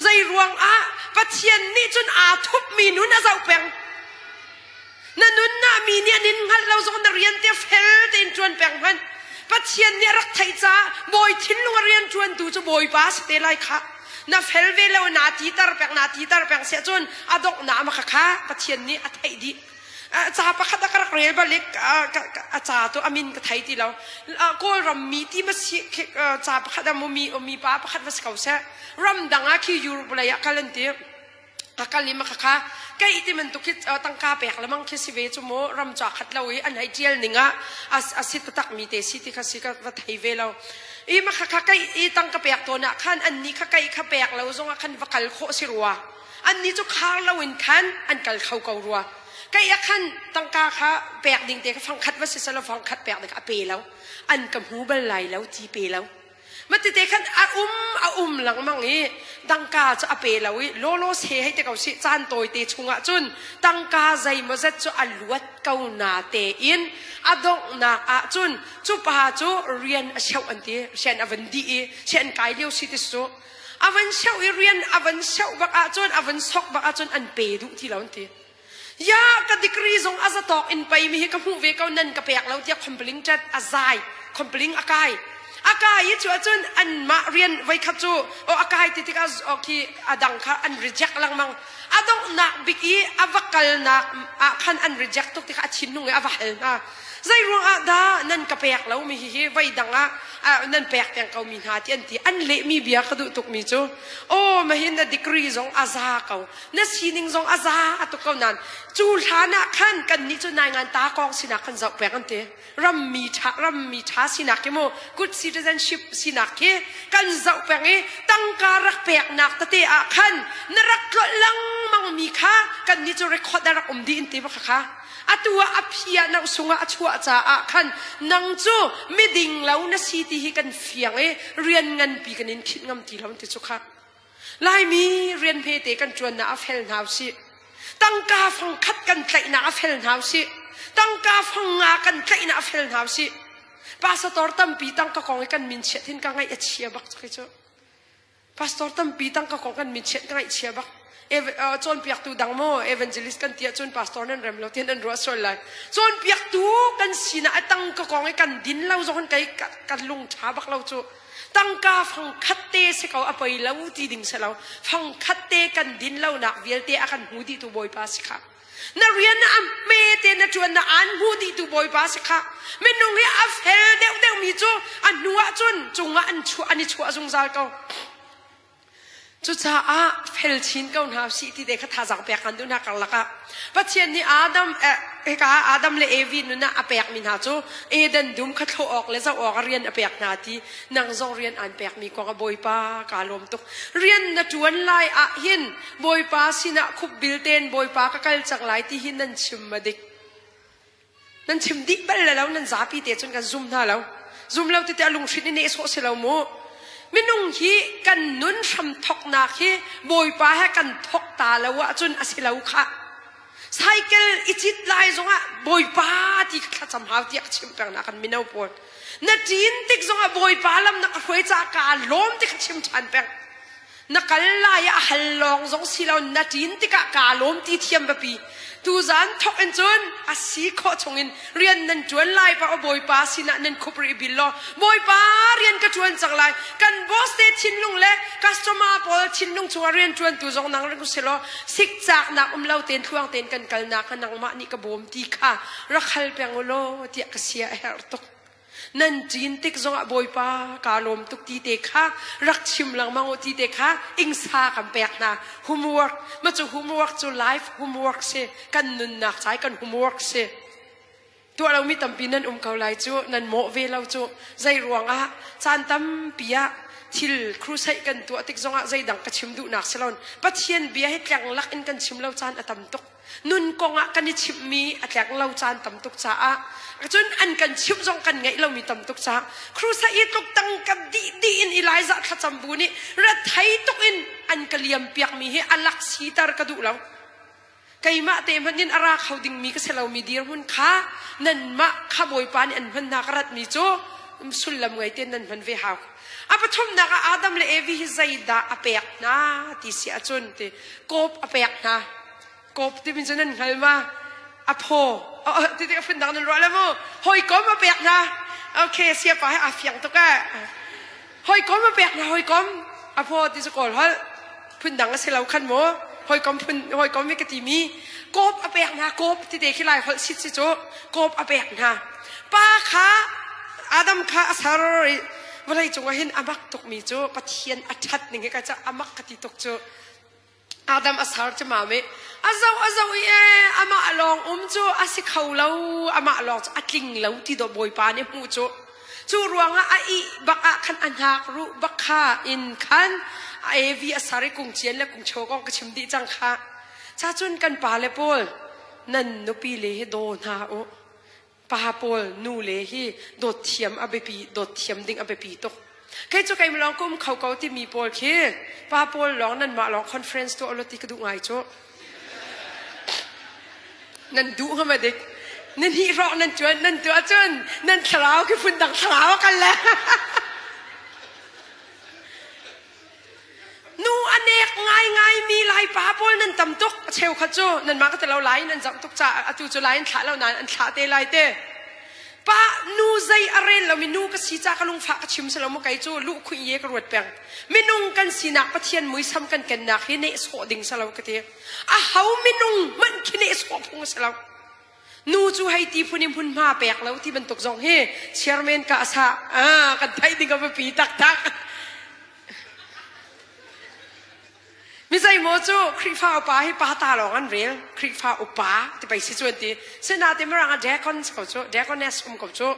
Zei ruangah Pathian nih cun aa thupmi nun a zoh peng. Na nunnak mi nih an in hngalh lo zong na rian te fel tein ṭuan peng hmanh. Pathian nih a rak theih caah bawi thinlung a rian ṭuantu cu Bawipa si te lai khah. Na fel ve lo naa titer peng naa titer peng siah cun a donghnak ma kha Pathian nih a theih dih. Ca pakhat a ka rak rel balik a ca tu a min ka thei ti lo. Kawlram mi ti ma si ca pakhat a mi mi pa pakhat va si ko seh. Ramdang ah khi Europe lei ah kal an ti. A kal i ma kha kei ti man tu khi tangka pek lemang khi si ve cu mu ram ca khat lo i an hei tial ning ah a si taktak mi te si ti kha si ka va thei ve lo. I ma kha kha kei i tangka pek tawn ah khan an ni kha kei kha pek lo zong ah khan va kal khawh si rua. Annih cu khar loin khan an kal kho ko rua. Kei ah khan tangka kha pek ding te kha fangkhat va si selaw fangkhat pek ding a pe lo. An ka hmu bal lai lo ti pe lo. Matite khan a um a um lengmang i tangka cu a pe lo i lawlaw se hei te ko si caan tawi te chungah cun tangka zeimawzat cu a luat ko na tein a donghnak ah cun cu pa cu rian a cheuh an ti rian a van dih i rian kai lio si ti su A van seuh i rian a van seuh bak ahcun a van sok bak ahcun an pe duh ti lo an ti. Ya ka degree zong a zatawk in pei mi hi ka hmuh ve ko nan ka pek lo tiah complain chat a zai complain a kai a kai i cu ahcun anmah rian voikhat cu o a kai ti tikah khi a dang kha an reject lengmang a donghnak bik i a va kalnak ah khan an reject tuk tikah a thinlung i a va hal hna Zei ruangah dah nan ka pek lo mi hihi voi dang ah nan pek peng ko mi hna ti an ti. An lehmi bia ka duh tuk mi cu aw mahin na degree zong a za ko na sining zong a za tuk ko nan cu hlan ah khan kan nih cu nai ngan ta kong sinak kan zoh peng an ti. Rammi tha rammi tha sinak khi mu good citizenship sinak khi kan zoh peng i tangka rak peknak tete ah khan na rak tlolh lengmang mi kha kan nih cu record a rak um dih in ti bak kha Atu ah a phi ah na sungah a chuah caah khan nang cu miding lo na si ti hi kan fiang i rian nganpi kan in khinh ngam ti lo ti cu kha. Laimi rian hmete kan ṭuannak a fel hna usih. Tangka fang khat kan tlaihnak a fel hna usih. Tangka fang nga kan tlaihnak a fel hna usih. Pastor tampi tangka kong i kan min chiat hin ka ngaih a chia bak cu cu. Pastor tampi tangka kong kan min chiat ka ngaihchia bak. Cawnpiaktu dang maw evangelist kan ti ahcun pastor nan rem lo tian an ruah sual lai. Cawnpiaktu kan sinah a tangka kong i kan din lo zong kai kan lung ṭha bak lo cu. Tangka fang khat te si ko a poi lo ti ding si lo. Fang khat te kan din lo nak vialte a kan hmu dih tu Bawipa si kha. Na rian a hme te na ṭuannak aan hmu dihtu Bawipa si khah. Minung hi a fel deuhdeuh mi cu a hnu ah cun cungah an chuah an i chuah zungzal ko. Cucaah fel chin ko hna usih ti te kha thazaang pek kan duh hna karlak ah. Pathian nih Adam eh, hika Adam le Evi nun ah a pekmi hna cu Eden dum kha thlawh awk le zoh awk a rian a pek hna ti nang zong rian aan pekmi kong a Bawipa kaa lawm tuk. Rian na ṭuan lai ah hin Bawipa sinah khupbil tein Bawipa ka kal cang lai ti hi nan chim ma dik. Nan chim dih bal le lo nan zapi te cun kan zum hna lo. Zum lo tete a lunghrin i nehsawh si lo mu. Minung hi kan nun hram thoknak hi Bawipa he kan thok ta lo ahcun a si lo khah. Cycle i cit lai zongah Bawipa ti kha thlacam hau tiah ka chim peng na kan mino pawl. Na ṭin tik zongah Bawipa lam na ka hruai caah kaa lawm ti kha chim ṭhan peng. Na kal lai ah a hal lawng zong si lo na ṭin tikah kaa lawm ti thiam biapi. Tuzaan thawk in cun a si khawh chungin rian nan ṭuan lai pa aw Bawipa sinah nan khup rih bil law Bawipa rian ka ṭuan cang lai. Kan boss te thinlung le customer pawl thinlung chungah rian ṭuantu zong nang ring si law sikcaknak um lo tein thluang tein kan kalnak kha nangmah nih ka bawm ti kha rak hal peng u law tiah ka sia a herh tuk. Nan ṭin tik zongah Bawipa kaa lawm tuk ti te kha rak chim lengmang u ti te kha ingsa kan pek hna. Homework, ma cu homework cu life homework si. Kan nunnak cai kan homework si. Tuah lomi tampi nan um ko lai cu, nan mawh ve lo cu. Zei ruangah caan tampi ah thil crusade kan tuah tik zongah zeidang ka chim duhnak si lo. Pathian bia hi tleng lak in kan chim lo caan a tam tuk. Nun kong ah kan i chimhmi a tleng lo caan tam tuk caah cun an kan chimh zong kan ngeih lomi tam tuk caah crusade i tluk tang ka dih dih in Elijah thlacam bu nih rethei tuk in an ka liam piakmi hi a lak siter ka duh lo. Keimah te hmanh in a ra kho dingmi ka si lomi dirhmun kha nanmah kha Bawipa nih an hman hna ka ratmi cu sullam ngei tein nan hman ve hau. A pathumnak ah Adam le Evi hi zeidah a pek hna ti si ahcun ti kawp a pek hna. Kawp timi cu nan hngal ma? A phaw. Ti ti a phun dang nan ruah le mu. Hawikom a pek hna. Okay, siapa he aa fiang tuk eh. Hawikom a pek hna hawikom. A phaw ti cu kawl holh. Phun dang a si lo khan mu. Hawikom phun hawikom hi ka ti mi. Kawp a pek hna kawp ti te khi lai holh sit si cu kawp a pek hna. Pa kha Adam kha a ser i vawlei cungah hin a mak tukmi cu Pathian a ṭhat ning hi ka ca a mak ka ti tuk cu. Adam a ser cu ma mi a zoh a zoh i ee amah lawng um cu a si kho lo amah lawng cu a tling lo ti dawh Bawipa nih hmuh cu cu ruangah a ih bak ah khan a hnak ruh bak kha in khan a evi a ser i kung cian le kung cho kong ka chim dih cang kha cha cun kan pa le pawl nan nupi le hi daw hna u Pa pawl nu le hi dawt thiam a biapi dawt thiam ding a biapi tuk. Kei cu keimah lawng ka um kho ko timi pawl khi pa pawl lawng nanmah lawng conference tuah ulaw ti ka duh ngai cu. Nan duh hnga ma dik? Nan hih hrawk nan cuan nan tuah cun nan thlarau khi phundang thlarau a kal le. Nu a nek ngaingaimi Laipa pawl nan tam tuk. A cheukhat cu nanmah ka ti lo lai nan zoh tuk caah atu cu lai an thlah lo nain an thlah te lai te. Pa nu zei a rel lomi nu ka si ca ka lungfah ka chim si lo mu kei cu luh khuih ye ka ruat peng. Minung kan sinak Pathian muisam kan kennak hi nehsawh ding si lo ka ti. A ho minung hmanh khi nehsawh phung a si lo. Nu cu hei ti phun i hmunhma pek lo ti bantuk zong hi chairman ka asa ah kan theih ding a biapi taktak. Mi zeimaw cu Khrihfa upa hi pa ta lawng an rel. Khrihfa upa ti pei si cu an ti. Sinain mirang ah deacon ko cu, deaconess um ko cu.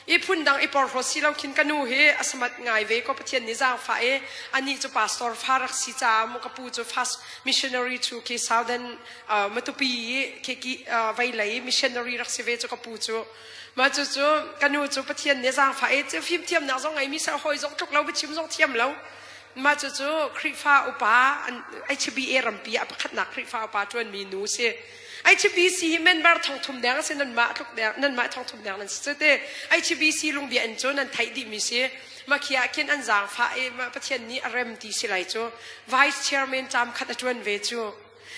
I phundang i porhlawt si lo khin ka nu hi a samat ngai ve ko Pathian nih zaangfah i anih cu pastor fa rak si caah mu ka pu cu first missionary chu khi Southern Matupi i khi ki veilei missionary rak si ve cu ka pu cu. Mah cu cu ka nu cu Pathian nih zaangfah i cu fimthiamnak zong ngeimi ser hawi zong tluk lo biachim zong thiam lo. Mah cu cu Khrihfa upa HBA rampi ah pakhatnak Khrihfa upa ṭuanmi nu si. HBC hi member thongthum deng a si nanmah tluk deng nanmah thongthum deng nan si cu te. HBC lungbia in cu nan theih dihmi si. Mah khi ah khin an zaangfah i Pathian nih a rem ti si lai cu. Vice chairman caam khat a ṭuan ve cu.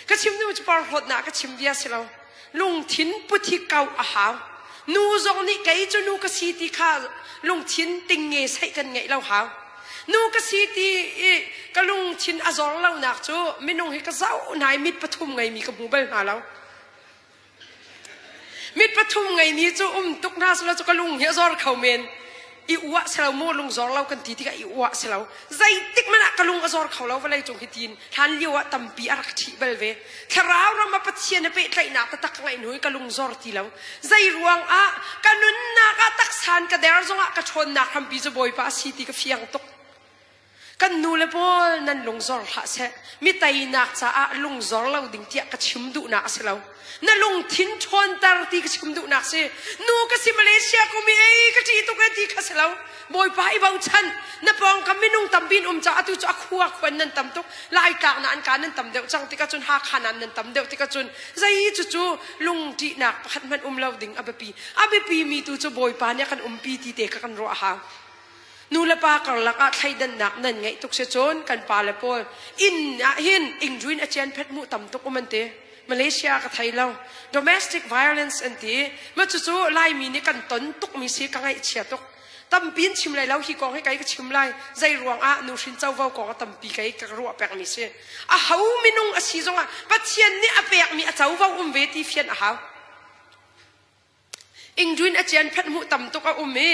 Ka chim nu cu porhlawtnak ka chim bia si lo. Lungthin put hi kau a hau. Nu zong nih kei cu nu ka si ti kha lungthin ting nge saih kan ngeih lo hau. Nu ka si ti i ka lungthin a zor lonak cu minung hi ka zoh hna i mit pathum ngeimi ka hmu bal hna lo. Mit thum ngeimi cu um tuk hna selaw cu ka lung hi a zor kho men. I uah si lo mu lung zor lo kan ti tikah i uah si lo. Zeitik hmanh ah ka lung a zor kho lo vawlei cung hi tiin hlan lio ah tampi a rak ṭhih bal ve. Thlarau ram ah Pathian he pehtlaihnak taktak ka ngeih hnu i ka lung zor ti lo. Zei ruang ah ka nunnak ah taksan ka der zongah ka ṭhawnnak hrampi cu Bawipa a si ti ka fiang tuk. Kan nu le pawl nan lungzor hlah seh. Mi teinak caah lungzor lo ding tiah ka chim duhnak a si lo. Na lungthin ṭhawnter ti ka chim duhnak si. Nu ka si Malaysia kum i ei ka ṭih tuk e ti kha si lo. Bawipa i bochan. Na pawngkam minung tampi in um caah atu cu a khua khuan nan tam tuk. Laitlak na an ka nan tam deuh cang tikah cun Hakha nan nan tam deuh tikah cun zei cucu lung ṭihnak pakhat hmanh um lo ding a biapi. A biapi mi tu cu Bawipa nih a kan umpi ti te kha kan ruah a hau. Nu le pa karlak ah thleidannak nan ngeih tuk si cun kan pa le pawl inn ah hin ingruin a cian phet mu tam tuk um an ti. Malaysia ka thei lo. Domestic violence an ti. Ma cucu Laimi nih kan ton tukmi si ka ngaihchia tuk. Tampi in chim lai lo hi kong hi kei ka chim lai. Zei ruang ah nuhrin covo kong a tampi kei ka ruah pekmi si. A ho minung a si zongah Pathian nih a pekmi a covo um ve ti fian a hau. Ingduin a cian phat hmuh tam tuk a um i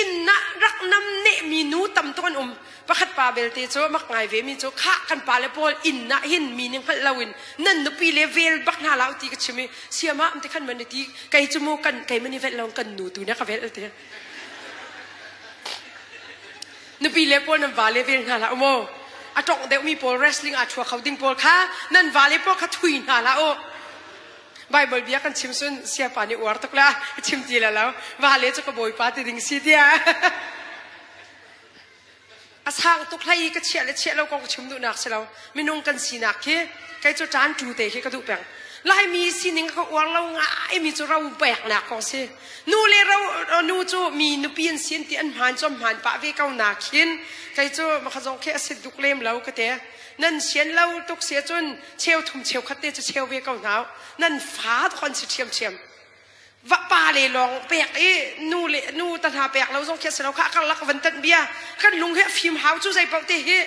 inn ah rak nam nehmi nu tam tuk an um. Pakhat pa belte cu mak ngai ve mi cu khah kan pa le pawl inn ah hin mi nih hngalh loin nan nupi le vel bak hna la ti ka chim i siama am ti khan man ti kei cu mu kan kei man i velh lo kan nu tu nih ka velh ti. Nupi le pawl nan va le vel hna hlah u mu. A tongh deuhmi pawl wrestling aa thua kho ding pawl kha nan va le pawl kha thui hna hlah u. Bible bia kan chim sun siapa nih uar tuk la chim ti la lo va le cu ka bawipa ti ding si tiah a sang tuk hlei ka chiah le chiah lo kong chim duhnak si lo minung kan sinak khi kei cu ṭan tu te khi ka duh peng Laimi sining ka uar lo ngai mi cu ro peknak kong si nu le ro nu cu mi nupi an sin ti an hmaan cu an hmaan pah ve ko na khin kei cu makha zong khi a sit duk lem lo ka te nan sian lo tuk si cun cheu thum cheu khat te cu cheu ve ko hna nan fa tuk an si ṭhiamṭhiam va pa le lawng pek i nu le nu ta hna pek lo zong khi a si lo kha karlak van tanh bia kan lung hi a fim hau cu zei paoh te hi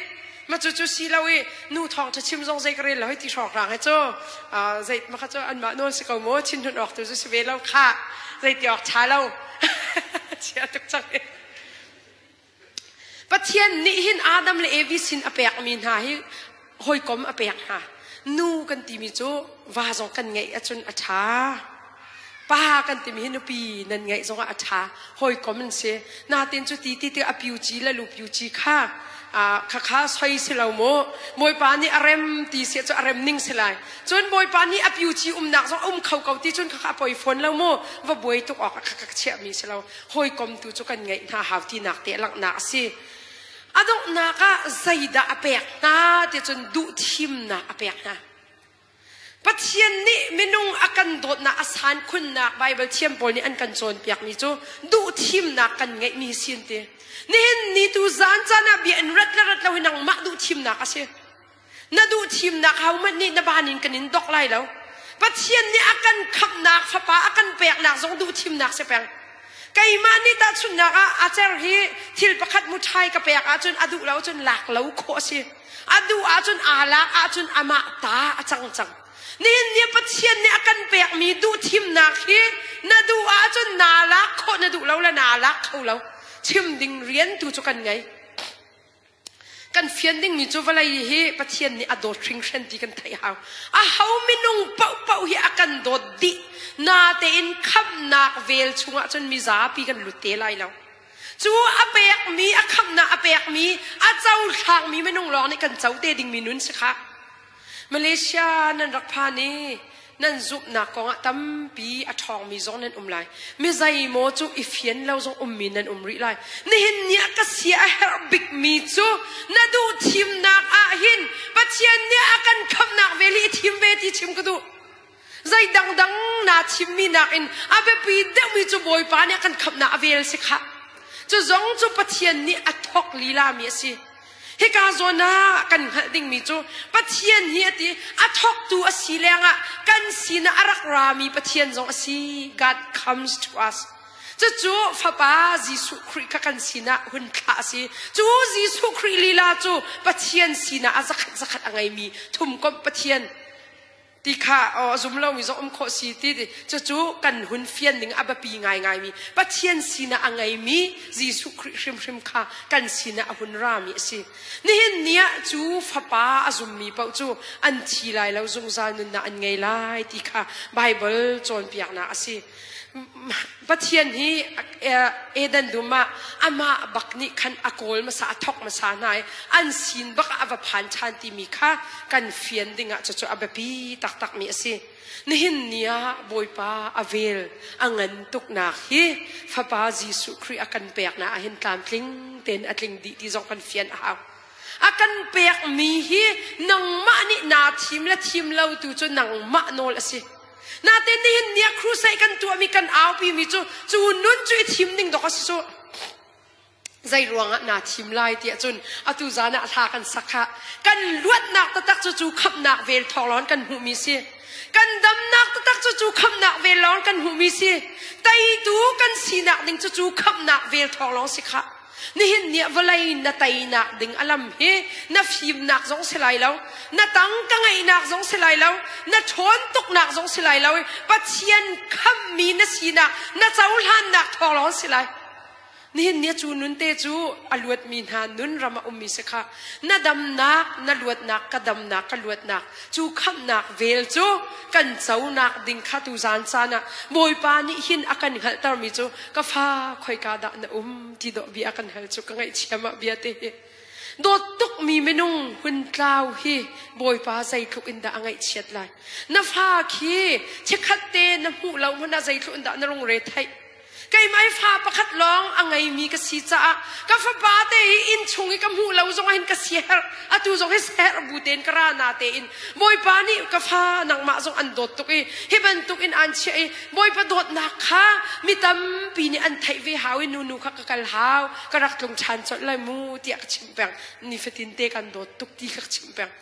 ma cu cu si lo i nu thawng ṭha chim zong zei ka rel lo hei ti hrawng hrang he cu zei ma kha cu anmah nawl si ko mu chin hun awk tu cu si ve lo kha zei ti awk ṭha lo chia tuk cang i Pathian nih hin Adam le Evi sin a pekmi hna hi hawikom a pek hna. Nu kan timi cu va zong kan ngeih ahcun a ṭha. Pa kan timi hi nupi nan ngeih zongah a ṭha. Hawikom an si. Natin cu ti ti ti a piu ci le lu piu ci kha khakha soi si lo mu. Bawipa nih a rem ti si cu a rem ning si lai. Cun Bawipa nih a piu ci umnak zong a um kho ko ti cun khakha a poi fawn lo mu. Va buai tuk awk a kha chiahmi si lo. Hawikom tu cu kan ngeih hna hau tinak te langhnak a si. A donghnak ah zeidah a pek hna ti cun duhthimnak a pek hna. Pathian nih minung a kan dawtnak a san khunnak Baibal thiam pawl nih an kan cawnpiakmi cu duhthimnak kan ngeihmi hi sin ti. Nihin ni tu zan caan ah bia in rat le rat lo hi nangmah duhthimnak a si. Na duhthimnak hohmanh nih na ban in kan in dok lai lo. Pathian nih a kan khamhnak fapa a kan peknak zong duhthimnak si peng. Keimah nih tahchunhnak ah a cer hi thil pakhat muṭhai ka pek ahcun a duh lo cun lak lo khawh a si. A duh ahcun aa lak ahcun amah ta a cang cang. Nihin ni Pathian nih a kan pekmi duhthimnak hi na duh ahcun naa lak khawh na duh lo le naa lak kho lo. Chim ding rian tu cu kan ngei. Kan fian dingmi cu vawlei hi Pathian nih a dawt hringhran ti kan theih hau. A ho minung paohpaoh hi a kan dawt dih. Natein khamhnak vel chungah cun mizapi kan lut te lai lo. Cu a pekmi, a khamhnak a pekmi, a cohlangmi minung lawng nih kan co te dingmi nun si khah. Malaysia nan rak phan i nan zumhnak kongah tampi a ṭhawngmi zong nan um lai. Mi zeimaw cu i fian lo zong ummi nan um rih lai. Nihin ni ah ka sia a herh bikmi cu na duh thimnak ah hin Pathian nih a kan khamhnak vel hi i thim ve ti chim ka duh. Zei dangdang naa thimmi nakin a biapi deuhmi cu Bawipa nih a kan khamhnak a vel si khah. Cu zong cu Pathian nih a thawk lilami a si. Hika zawn ah kan hngalh dingmi cu Pathian hi a ti a thawktu a si lengah kan sinah a rak rami Pathian zong a si. God comes to us. Cucu Fapa Jesuh Khrih kha kan sinah hun thlah a si. Cu Jesuh Khrih lila cu Pathian sinah a zakhat zakhat a ngeimi thumkomh Pathian. Ti kha a zum lomi zong um khawh si ti cucu kan hun fian ding a biapi ngaingaimi Pathian sinah a ngeimi Jesuh Khrih hrimhrim kha kan sinah a hun rami a si. Nihin ni ah cu fapa a zummi paoh cu an thi lai lo zungzal nunnak an ngei lai ti kha Baibal cawnpiaknak a si. Pathian hi Eden dum ah amah bak nih khan a kawl hmasa a thawk hmasa hna i an sin bak ah a va phan ṭhan timi kha kan fian dingah cucu a biapi taktakmi a si. Nihin ni ah Bawipa a vel a ngan tuknak hi Fapa Jesuh Khrih a kan peknak ah hin tlamtling tein a tling dih ti zong kan fian a hau. A kan pekmi hi nangmah nih naa thim le thim lo tu cu nangmah nawl a si. Natin nihin ni ah crusade kan tuahmi kan aupimi cu cu nun cu i thim ding dok a si cu. Zei ruangah naa thim lai tiah cun atu zan ah hla kan sak kha kan luatnak taktak cu cu khamhnak vel thawng lawng kan hmuhmi si. Kan damnak taktak cu cu khamhnak vel lawng kan hmuhmi si. Teitu kan sinak ding cu cu khamhnak vel thawng lawng si khah. Nihin ni ah vawlei na teinak ding a lam hi na fimnak zong si lai lo, na tang ka ngeihnak zong si lai lo, na ṭhawn tuknak zong si lai lo i Pathian khamhmi na sinak, na cohlannak thawng lawng si lai. Nihin ni cu nun te cu a luatmi hna nun ram a ummi si kha na damnak, na luatnak, ka damnak, ka luatnak cu khamhnak vel cu kan conak ding kha tu zan caan ah Bawipa nih hin a kan hngalhtermi cu ka fa khoika dah na um ti dawh bia kan hal cu ka ngaihchiam ah bia te hi dawt tukmi minung hun tlau hi Bawipa zeitluk in dah a ngaihchiat lai na fa khi chikkhat te na hmuh lo hmanh ah zeitluk in dah na lungre theih Keimah hi fa pakhat lawng a ngeimi ka si caah ka fapa te hi inn chung i ka hmuh lo zong hin ka siaherh atu zong hi siaherh bu tein ka ra na tein Bawipa nih ka fa nangmah zong an dawt tuk i hi bantuk in aan chiah i Bawipa dawtnak kha mi tampi nih an theih ve hau i nunu kha ka kal hau ka rak tlung ṭhan colh lai mu tiah ka chimh peng nifatin te kan dawt tuk ti kha ka chimh peng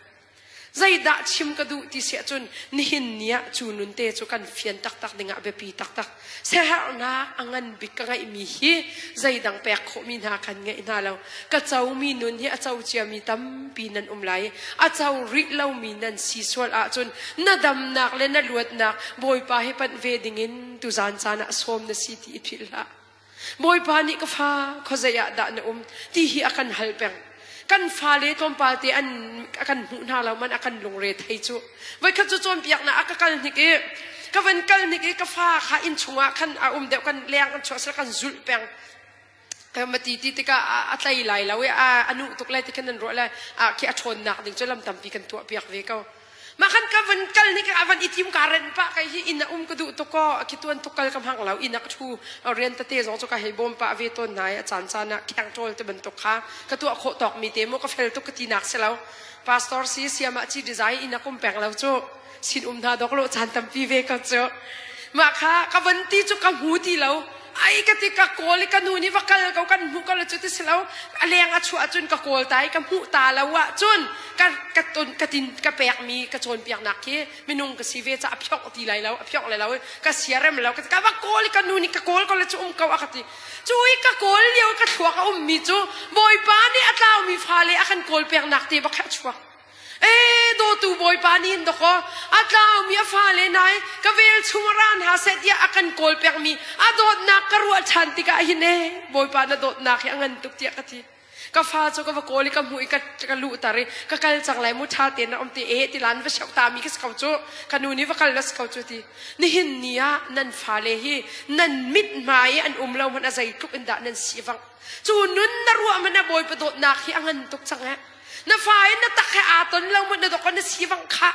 Zeidah chim ka duh ti si ahcun nihin ni ah cu nun te cu kan fian taktak dingah biapi taktak. Siaherhnak a ngan bik ka ngeihmi hi zeidang pek khawhmi hna kan ngeih hna lo. Ka comi nun hi a co ciami tampi nan um lai i a co rih lomi nan si sual ahcun na damnak le na luatnak Bawipa hi panh ve dingin tuzaan caan ah sawm na si ti i philh hlah. Bawipa nih ka fa khuazei ah dah na um ti hi a kan hal peng. Kan fale tlawmpal te an a kan hmuh hna lo man a kan lungre thei cu. Voikhat cu cawnpiaknak a ka kal hnik i ka van kal hnik i ka fa kha inn chungah khan a um deuh kan leng an chuah sel kan zulh peng. Ma ti ti tikah a tlei lai lo i a nuh tuk lai ti khan nan ruah lai a khi a ṭhawnnak ding cu lam tampi kan tuah piak ve ko. Mah khan ka van kal ni ka van i tim ka ren pah kai hi inn a um ka duh tuk ko khi tuan tuk kal ka hmang lo inn a ka thu rian tete zong cu ka hei bawm pah ve tawn hna i a caan caan ah kheng ṭawl te bantuk kha ka tuah khawh tawk mi te mu ka fel tuk ka ti nak si lo pastor si siamah ci design inn a kum peng lo cu sin um hna dok lo caan tampi ve ko cu mah kha ka van ti cu ka hmu ti lo Ai ka ti ka kawl i ka nu nih va kal ko kan hmuh ko le cu ti si lo a leng a chuah cun ka kawl ta i ka hmuh ta lo ah cun ka ka ton ka tin ka pekmi ka cawnpiaknak khi minung ka si ve ca a phiok ti lai lo a phiok lai lo ka siarem lo ka ka va kawl i ka nu nih ka kawl ko le cu um ko a ka ti cu i ka kawl lio ka thluak a ummi cu Bawipa nih a tlaumi fale a kan kawl peknak te bak kha a chuak Ee dawtu Bawipa nih hin dawkaw a tlaumi a fale nai ka vel chung ra hna seh tiah a kan kawl pekmi a dawtnak ka ruah ṭhan tikah hin ee Bawipa na dawtnak hi a ngan tuk tiah ka ti. Ka fa cu ka va kawl i ka hmuh i ka, ka luhter i ka kal cang lai mu ṭha tein na um ti ee ti lan va sioh ta mi ka si ko cu ka nu nih va kal na si ko cu ti. Nihin ni ah nan fale hi nan mit hmai i an um lo hmanh a zeitluk in dah nan si vang. Cu nun na ruah hmanh ah Bawipa dawtnak hi a ngan tuk cang eh. Na fa in na tak he aa ton lo mun na dok na si vang kha.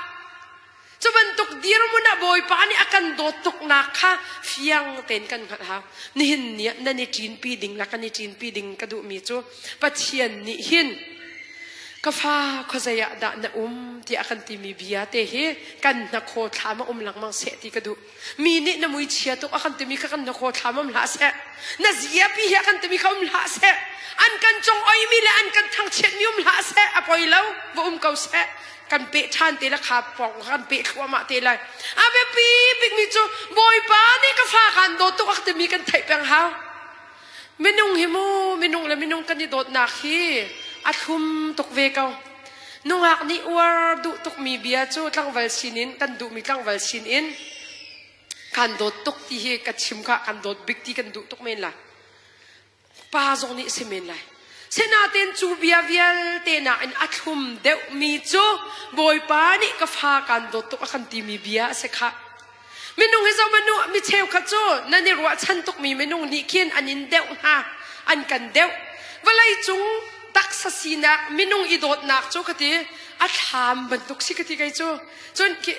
Cu bantuk dirhmun ah Bawipa nih a kan dawt tuknak kha fiang tein kan hngalh hau. Nihin ni ah nan i ṭinpi ding la kan i ṭinpi ding ka duhmi cu Pathian nih hin ka fa khuazei ah dah na um tiah a kan timi bia te hi kan hnakhaw thlam a um lengmang seh ti ka duh. Mi nih na mui chia tuk a kan timi kha kan hnakhaw thlam um hlah seh. Na ziapi hi a kan timi kha um hlah seh. An kan cong oimi le an kan thangchiatmi um hlah seh. A poi lo, va um ko seh. Kan peh ṭhan te la kha pong kan peh thluahmah te lai. A biapi bikmi cu Bawipa nih ka fa kan dawt tuk a timi kan theih peng hau. Minung hi mu, minung le minung kan i dawtnak hi a thlum tuk ve ko. Nungak nih uar duh tukmi bia cu tlangval sinin kan duhmi tlangval sinin kan dawt tuk ti hi ka chim kha kan dawt bik ti kan duh tuk men lai. Pa zong nih si men lai. Sinain cu bia vialte nakin a thlum deuhmi cu Bawipa nih ka fa kan dawt tuk a kan timi bia a si khah. Minung hi zoh manu mi cheukhat cu nan i ruahchan tukmi minung nih khin an in deuh hna, an kan deuh. Vawlei cung taksa sinak minung i dawtnak cu ka ti a thlam bantuk si ka ti kei cu. Cun khi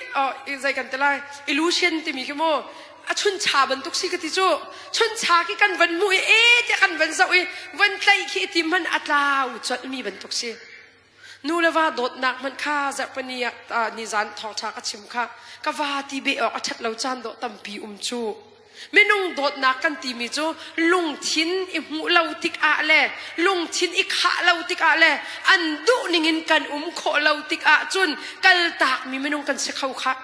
zei kan ti lai illusion timi khi mu a chuncha bantuk si ka ti cu. Chuncha khi kan van hmuh i e tiah kan van zoh i van tlaih khi i tim hmanh a tlau colhmi bantuk si. Nu le va dawtnak hmanh kha zarhpini ah nizan thawngṭha ka chim kha ka va ti beh awk a ṭhat lo caan dawh tampi um cu. Minung dawtnak kan timi cu lungthin i hmuh lo tikah le lungthin i khah lo tikah le an duh ningin kan um khawh lo tikah cun kaltakmi minung kan si kho khah.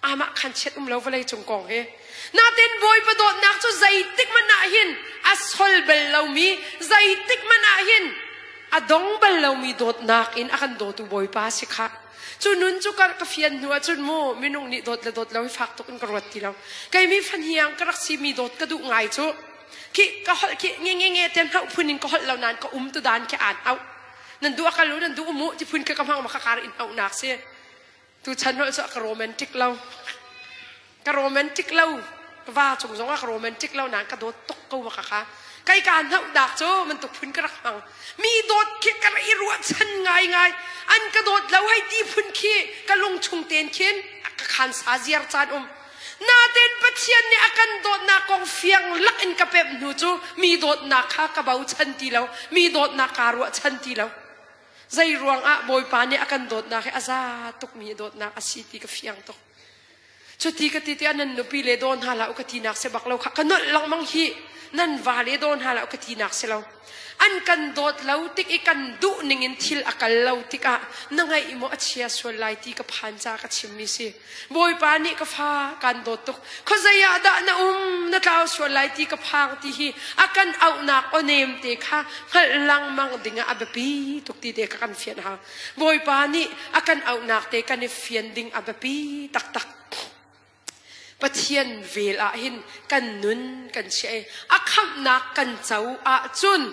Amah khan chiat um lo vawlei cung kong hi. Natin Bawipa dawtnak cu zeitik hmanh ah hin a sol bal lomi, zeitik hmanh ah hin a dong bal lomi dawtnak in a kan dawtu Bawipa si kha. Cu nun cu ka fian hnu ahcun mu minung nih dawt le dawt lo hi fak tuk in ka ruat ti lo. Kei mi fahniang ka rak si mi dawt ka duh ngai cu. Khi ka holh khi nge nge nge te hauh phun in ka holh lo nain ka um tu dan khi aan hauh. Nan duh a kal u nan duh mu ti phun khi ka hmang ma ka kar in hauh nak si. Tuchan holh cu a ka romantic lo. Ka romantic lo. Ka va cung zong ah ka romantic lo nain ka dawt tuk ko ma ka kha. Kai ka hnauhnak cu bantuk phun ka rak hmang. Mi dawt khi ka rak i ruahchan ngaingai. An ka dawt lo hei ti phun khi ka lung chung tein khin ka khan sa ziar caan um. Natin Pathian nih a kan dawtnak kong fiang lak in ka pemh hnu cu mi dawtnak kha ka bochan ti lo. Mi dawtnak kaa ruahchan ti lo. Zei ruangah Bawipa nih a kan dawtnak hi a za tukmi dawtnak a si ti ka fiang tuk. Cuti ka ti tiah nan nupi le daw hna hlah u ka tinak si bak lo kha ka nolh lengmang hi nan va le daw hna hlah u ka tinak si lo. An kan dawt lo tik i kan duh ning in thil a kal lo tikah na ngaih maw a chia sual lai ti ka phan ca ka chimmi si. Bawipa nih ka fa kan dawt tuk. Khuazei ah dah na um, na tlau sual lai ti ka phang ti hi a kan auhnak awnem te kha hngalh lengmang ding ah a biapi tuk ti te kha kan fian hau. Bawipa nih a kan auhnak te kan i fian ding a biapi taktak. Pathian vel ah hin kan nun kan chiah i a khamhnak kan co ahcun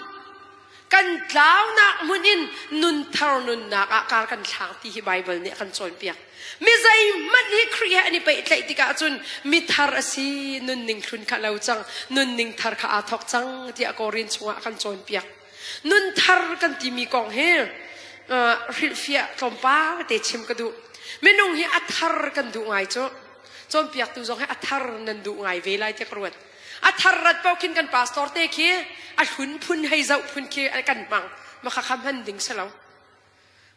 Kan tlaunak hmun in nunthar nunnak ah kar kan thlak ti hi Baibal nih a kan cawnpiak. Mi zeihmanh hi Khrih he an i pehtlaih tikah cun mithar a si, nunning hlun kha lo cang, nunning thar kha aa thawk cang tiah Korin chungah a kan cawnpiak. Nunthar kan timi kong hi hrilhfiah tlawmpal te chim ka duh. Minung hi a thar kan duh ngai cu. Cawnpiaktu zong hi a thar nan duh ngai ve lai tiah ka ruat. A thar rat paoh khin kan pastor te khi a hlun phun hei zoh phun khi kan hmang. Ma kha kha hman ding si lo.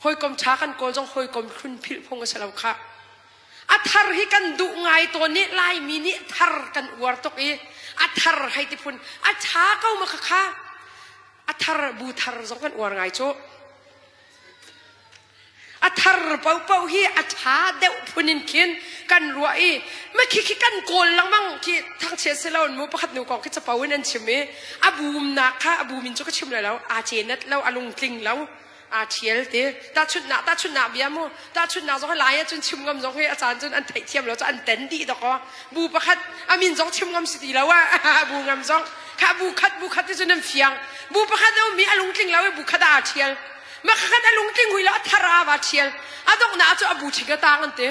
Hawikom ṭha kan kawl zong hawikom hlun philh phung a si lo khah. A thar hi kan duh ngai tawn i Laimi nih thar kan uar tuk i a thar hei ti phun a ṭha ko ma kha kha a thar bu thar zong kan uar ngai cu. A thar paohpaoh hi a ṭha deuh phun in khin kan ruah i ma khi khi kan kawl lengmang khi thangchiat si lo mu pakhat nu kong khi capo in an chim i a bumnak kha a bum in cu ka chim lai lo aa cenat lo a lungtling lo aa ṭhial ti tahchunhnak tahchunhnak bia mu tahchunhnak zong lai ahcun chim ngam zong hi a caan cun an theihthiam lo cu an ten dih dawkaw bu pakhat a min zong chim ngam si ti lo ah bu ngam zong kha bu khat bu khat ti cun an fiang bu pakhat a um i a lungtling lo i bu khat ah aa ṭhial Ma khat a lungtling hui lo a thar a va ṭhial. A donghnak cu a bu ṭhing a tang an ti.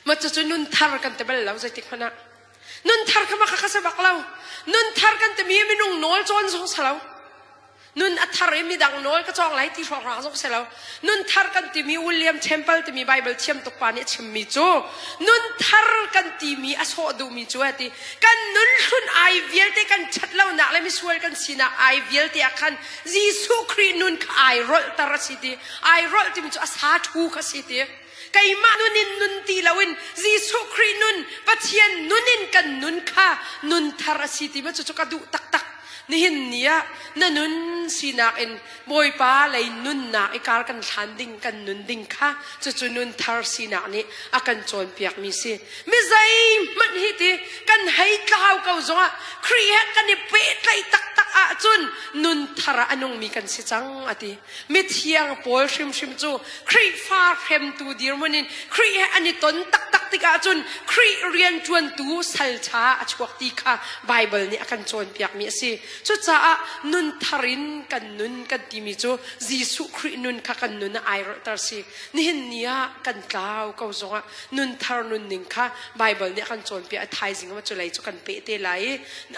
Ma cucu nun thar kan ti bal lo zeitik hmanh ah. Nun thar kha ma kha sa bak lo. Nun thar kan timi minung nawl cawn zong sa lo. Nun a thar i midang nawl ka cawng lai ti hrawkhrang zong si lo. Nun thar kan timi William Temple timi Bible thiam tuk pa nih a chimmi cu nun thar kan timi a sawh duhmi cu a ti. Kan nun hlun ai vialte kan ṭhat lonak le misual kan sinak ai vialte ah khan Jesuh Khrih nun kha ai rolhter a si ti. Ai rolh timi cu a sa ṭhu kha si ti. Keimah nun in nun ti loin Jesuh Khrih nun, Pathian nun in kan nun kha nun thar a si ti ma cucu ka duh taktak. Nihin ni ah na nun sinak in Bawipa lei nunnak i kar kan hlan ding kan nun ding kha cucu nun thar sinak nih a kan cawnpiakmi si. Mi zeihmanh hi ti kan hei tlau ko zongah Khrih he kan i pehtlaih taktak ah. ahcun nun thar ah a nungmi kan si cang a ti. Mithiang pawl hrimhrim cu Khrihfa hremtu dirhmun in Khrih he an i ton taktak tikah cun Khrih rianṭuantu salṭha a chuak ti kha Baibal nih a kan cawnpiakmi a si. Cucaah nun thar in kan nun kan timi cu Jesuh Khrih nun kha kan nun ah ai rawhter si. Nihin ni ah kan tlau ko zongah nun thar nunning kha Baibal nih a kan cawnpiak. A thaizing ah culei cu kan peh te lai i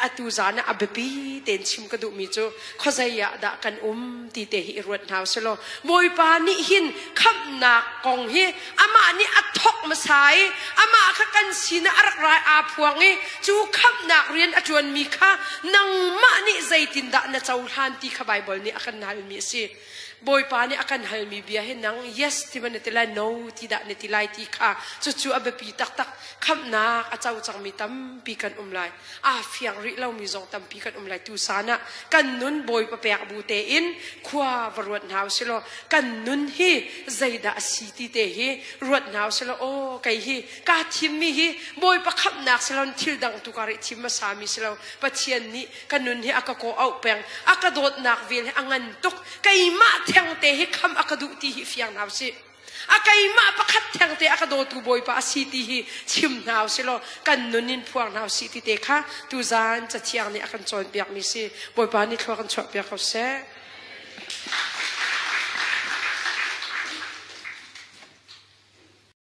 atu zan ah a biapi tein chim ka duhmi cu khuazei ah dah kan um ti te hi i ruat hna usih law Bawipa nih hin khamhnak kong hi amah nih a thawk hmasa i amah kha kan sinah a rak rai aa phuang i cu khamhnak rian a ṭuanmi kha nangmah nih zeitindah na cohlan ti kha Baibal nih a kan halmi a si. Bawipa nih a kan halmi bia hi nang yes ti ma na ti lai no ti dah na ti lai ti kha cucu a biapi taktak. Khamhnak a co cangmi tampi kan um lai. Aa fiang rih lomi zong tampi kan um lai. Tusan ah kan nun Bawipa pek bu tein khua va ruat hna usih law kan nun hi zeidah a si ti te hi ruat hna usih law aw kei hi kaa thimmi hi Bawipa khamhnak si lo thil dang tu ka rih thim hmasa mi si lo. Pathian nih ka nun hi a ka kaw auh peng a ka dawtnak vel hi a ngan tuk keimah thengte hi kham a ka duh ti hi fiang hna usih a keimah pakhat thengte a ka dawtu Bawipa a si ti hi chim hna usih law kan nun in phuang hna usih ti te kha tuzan cathiang nih a kan cawnpiak mi si Bawipa nih thlua kan chuahpiak ko seh.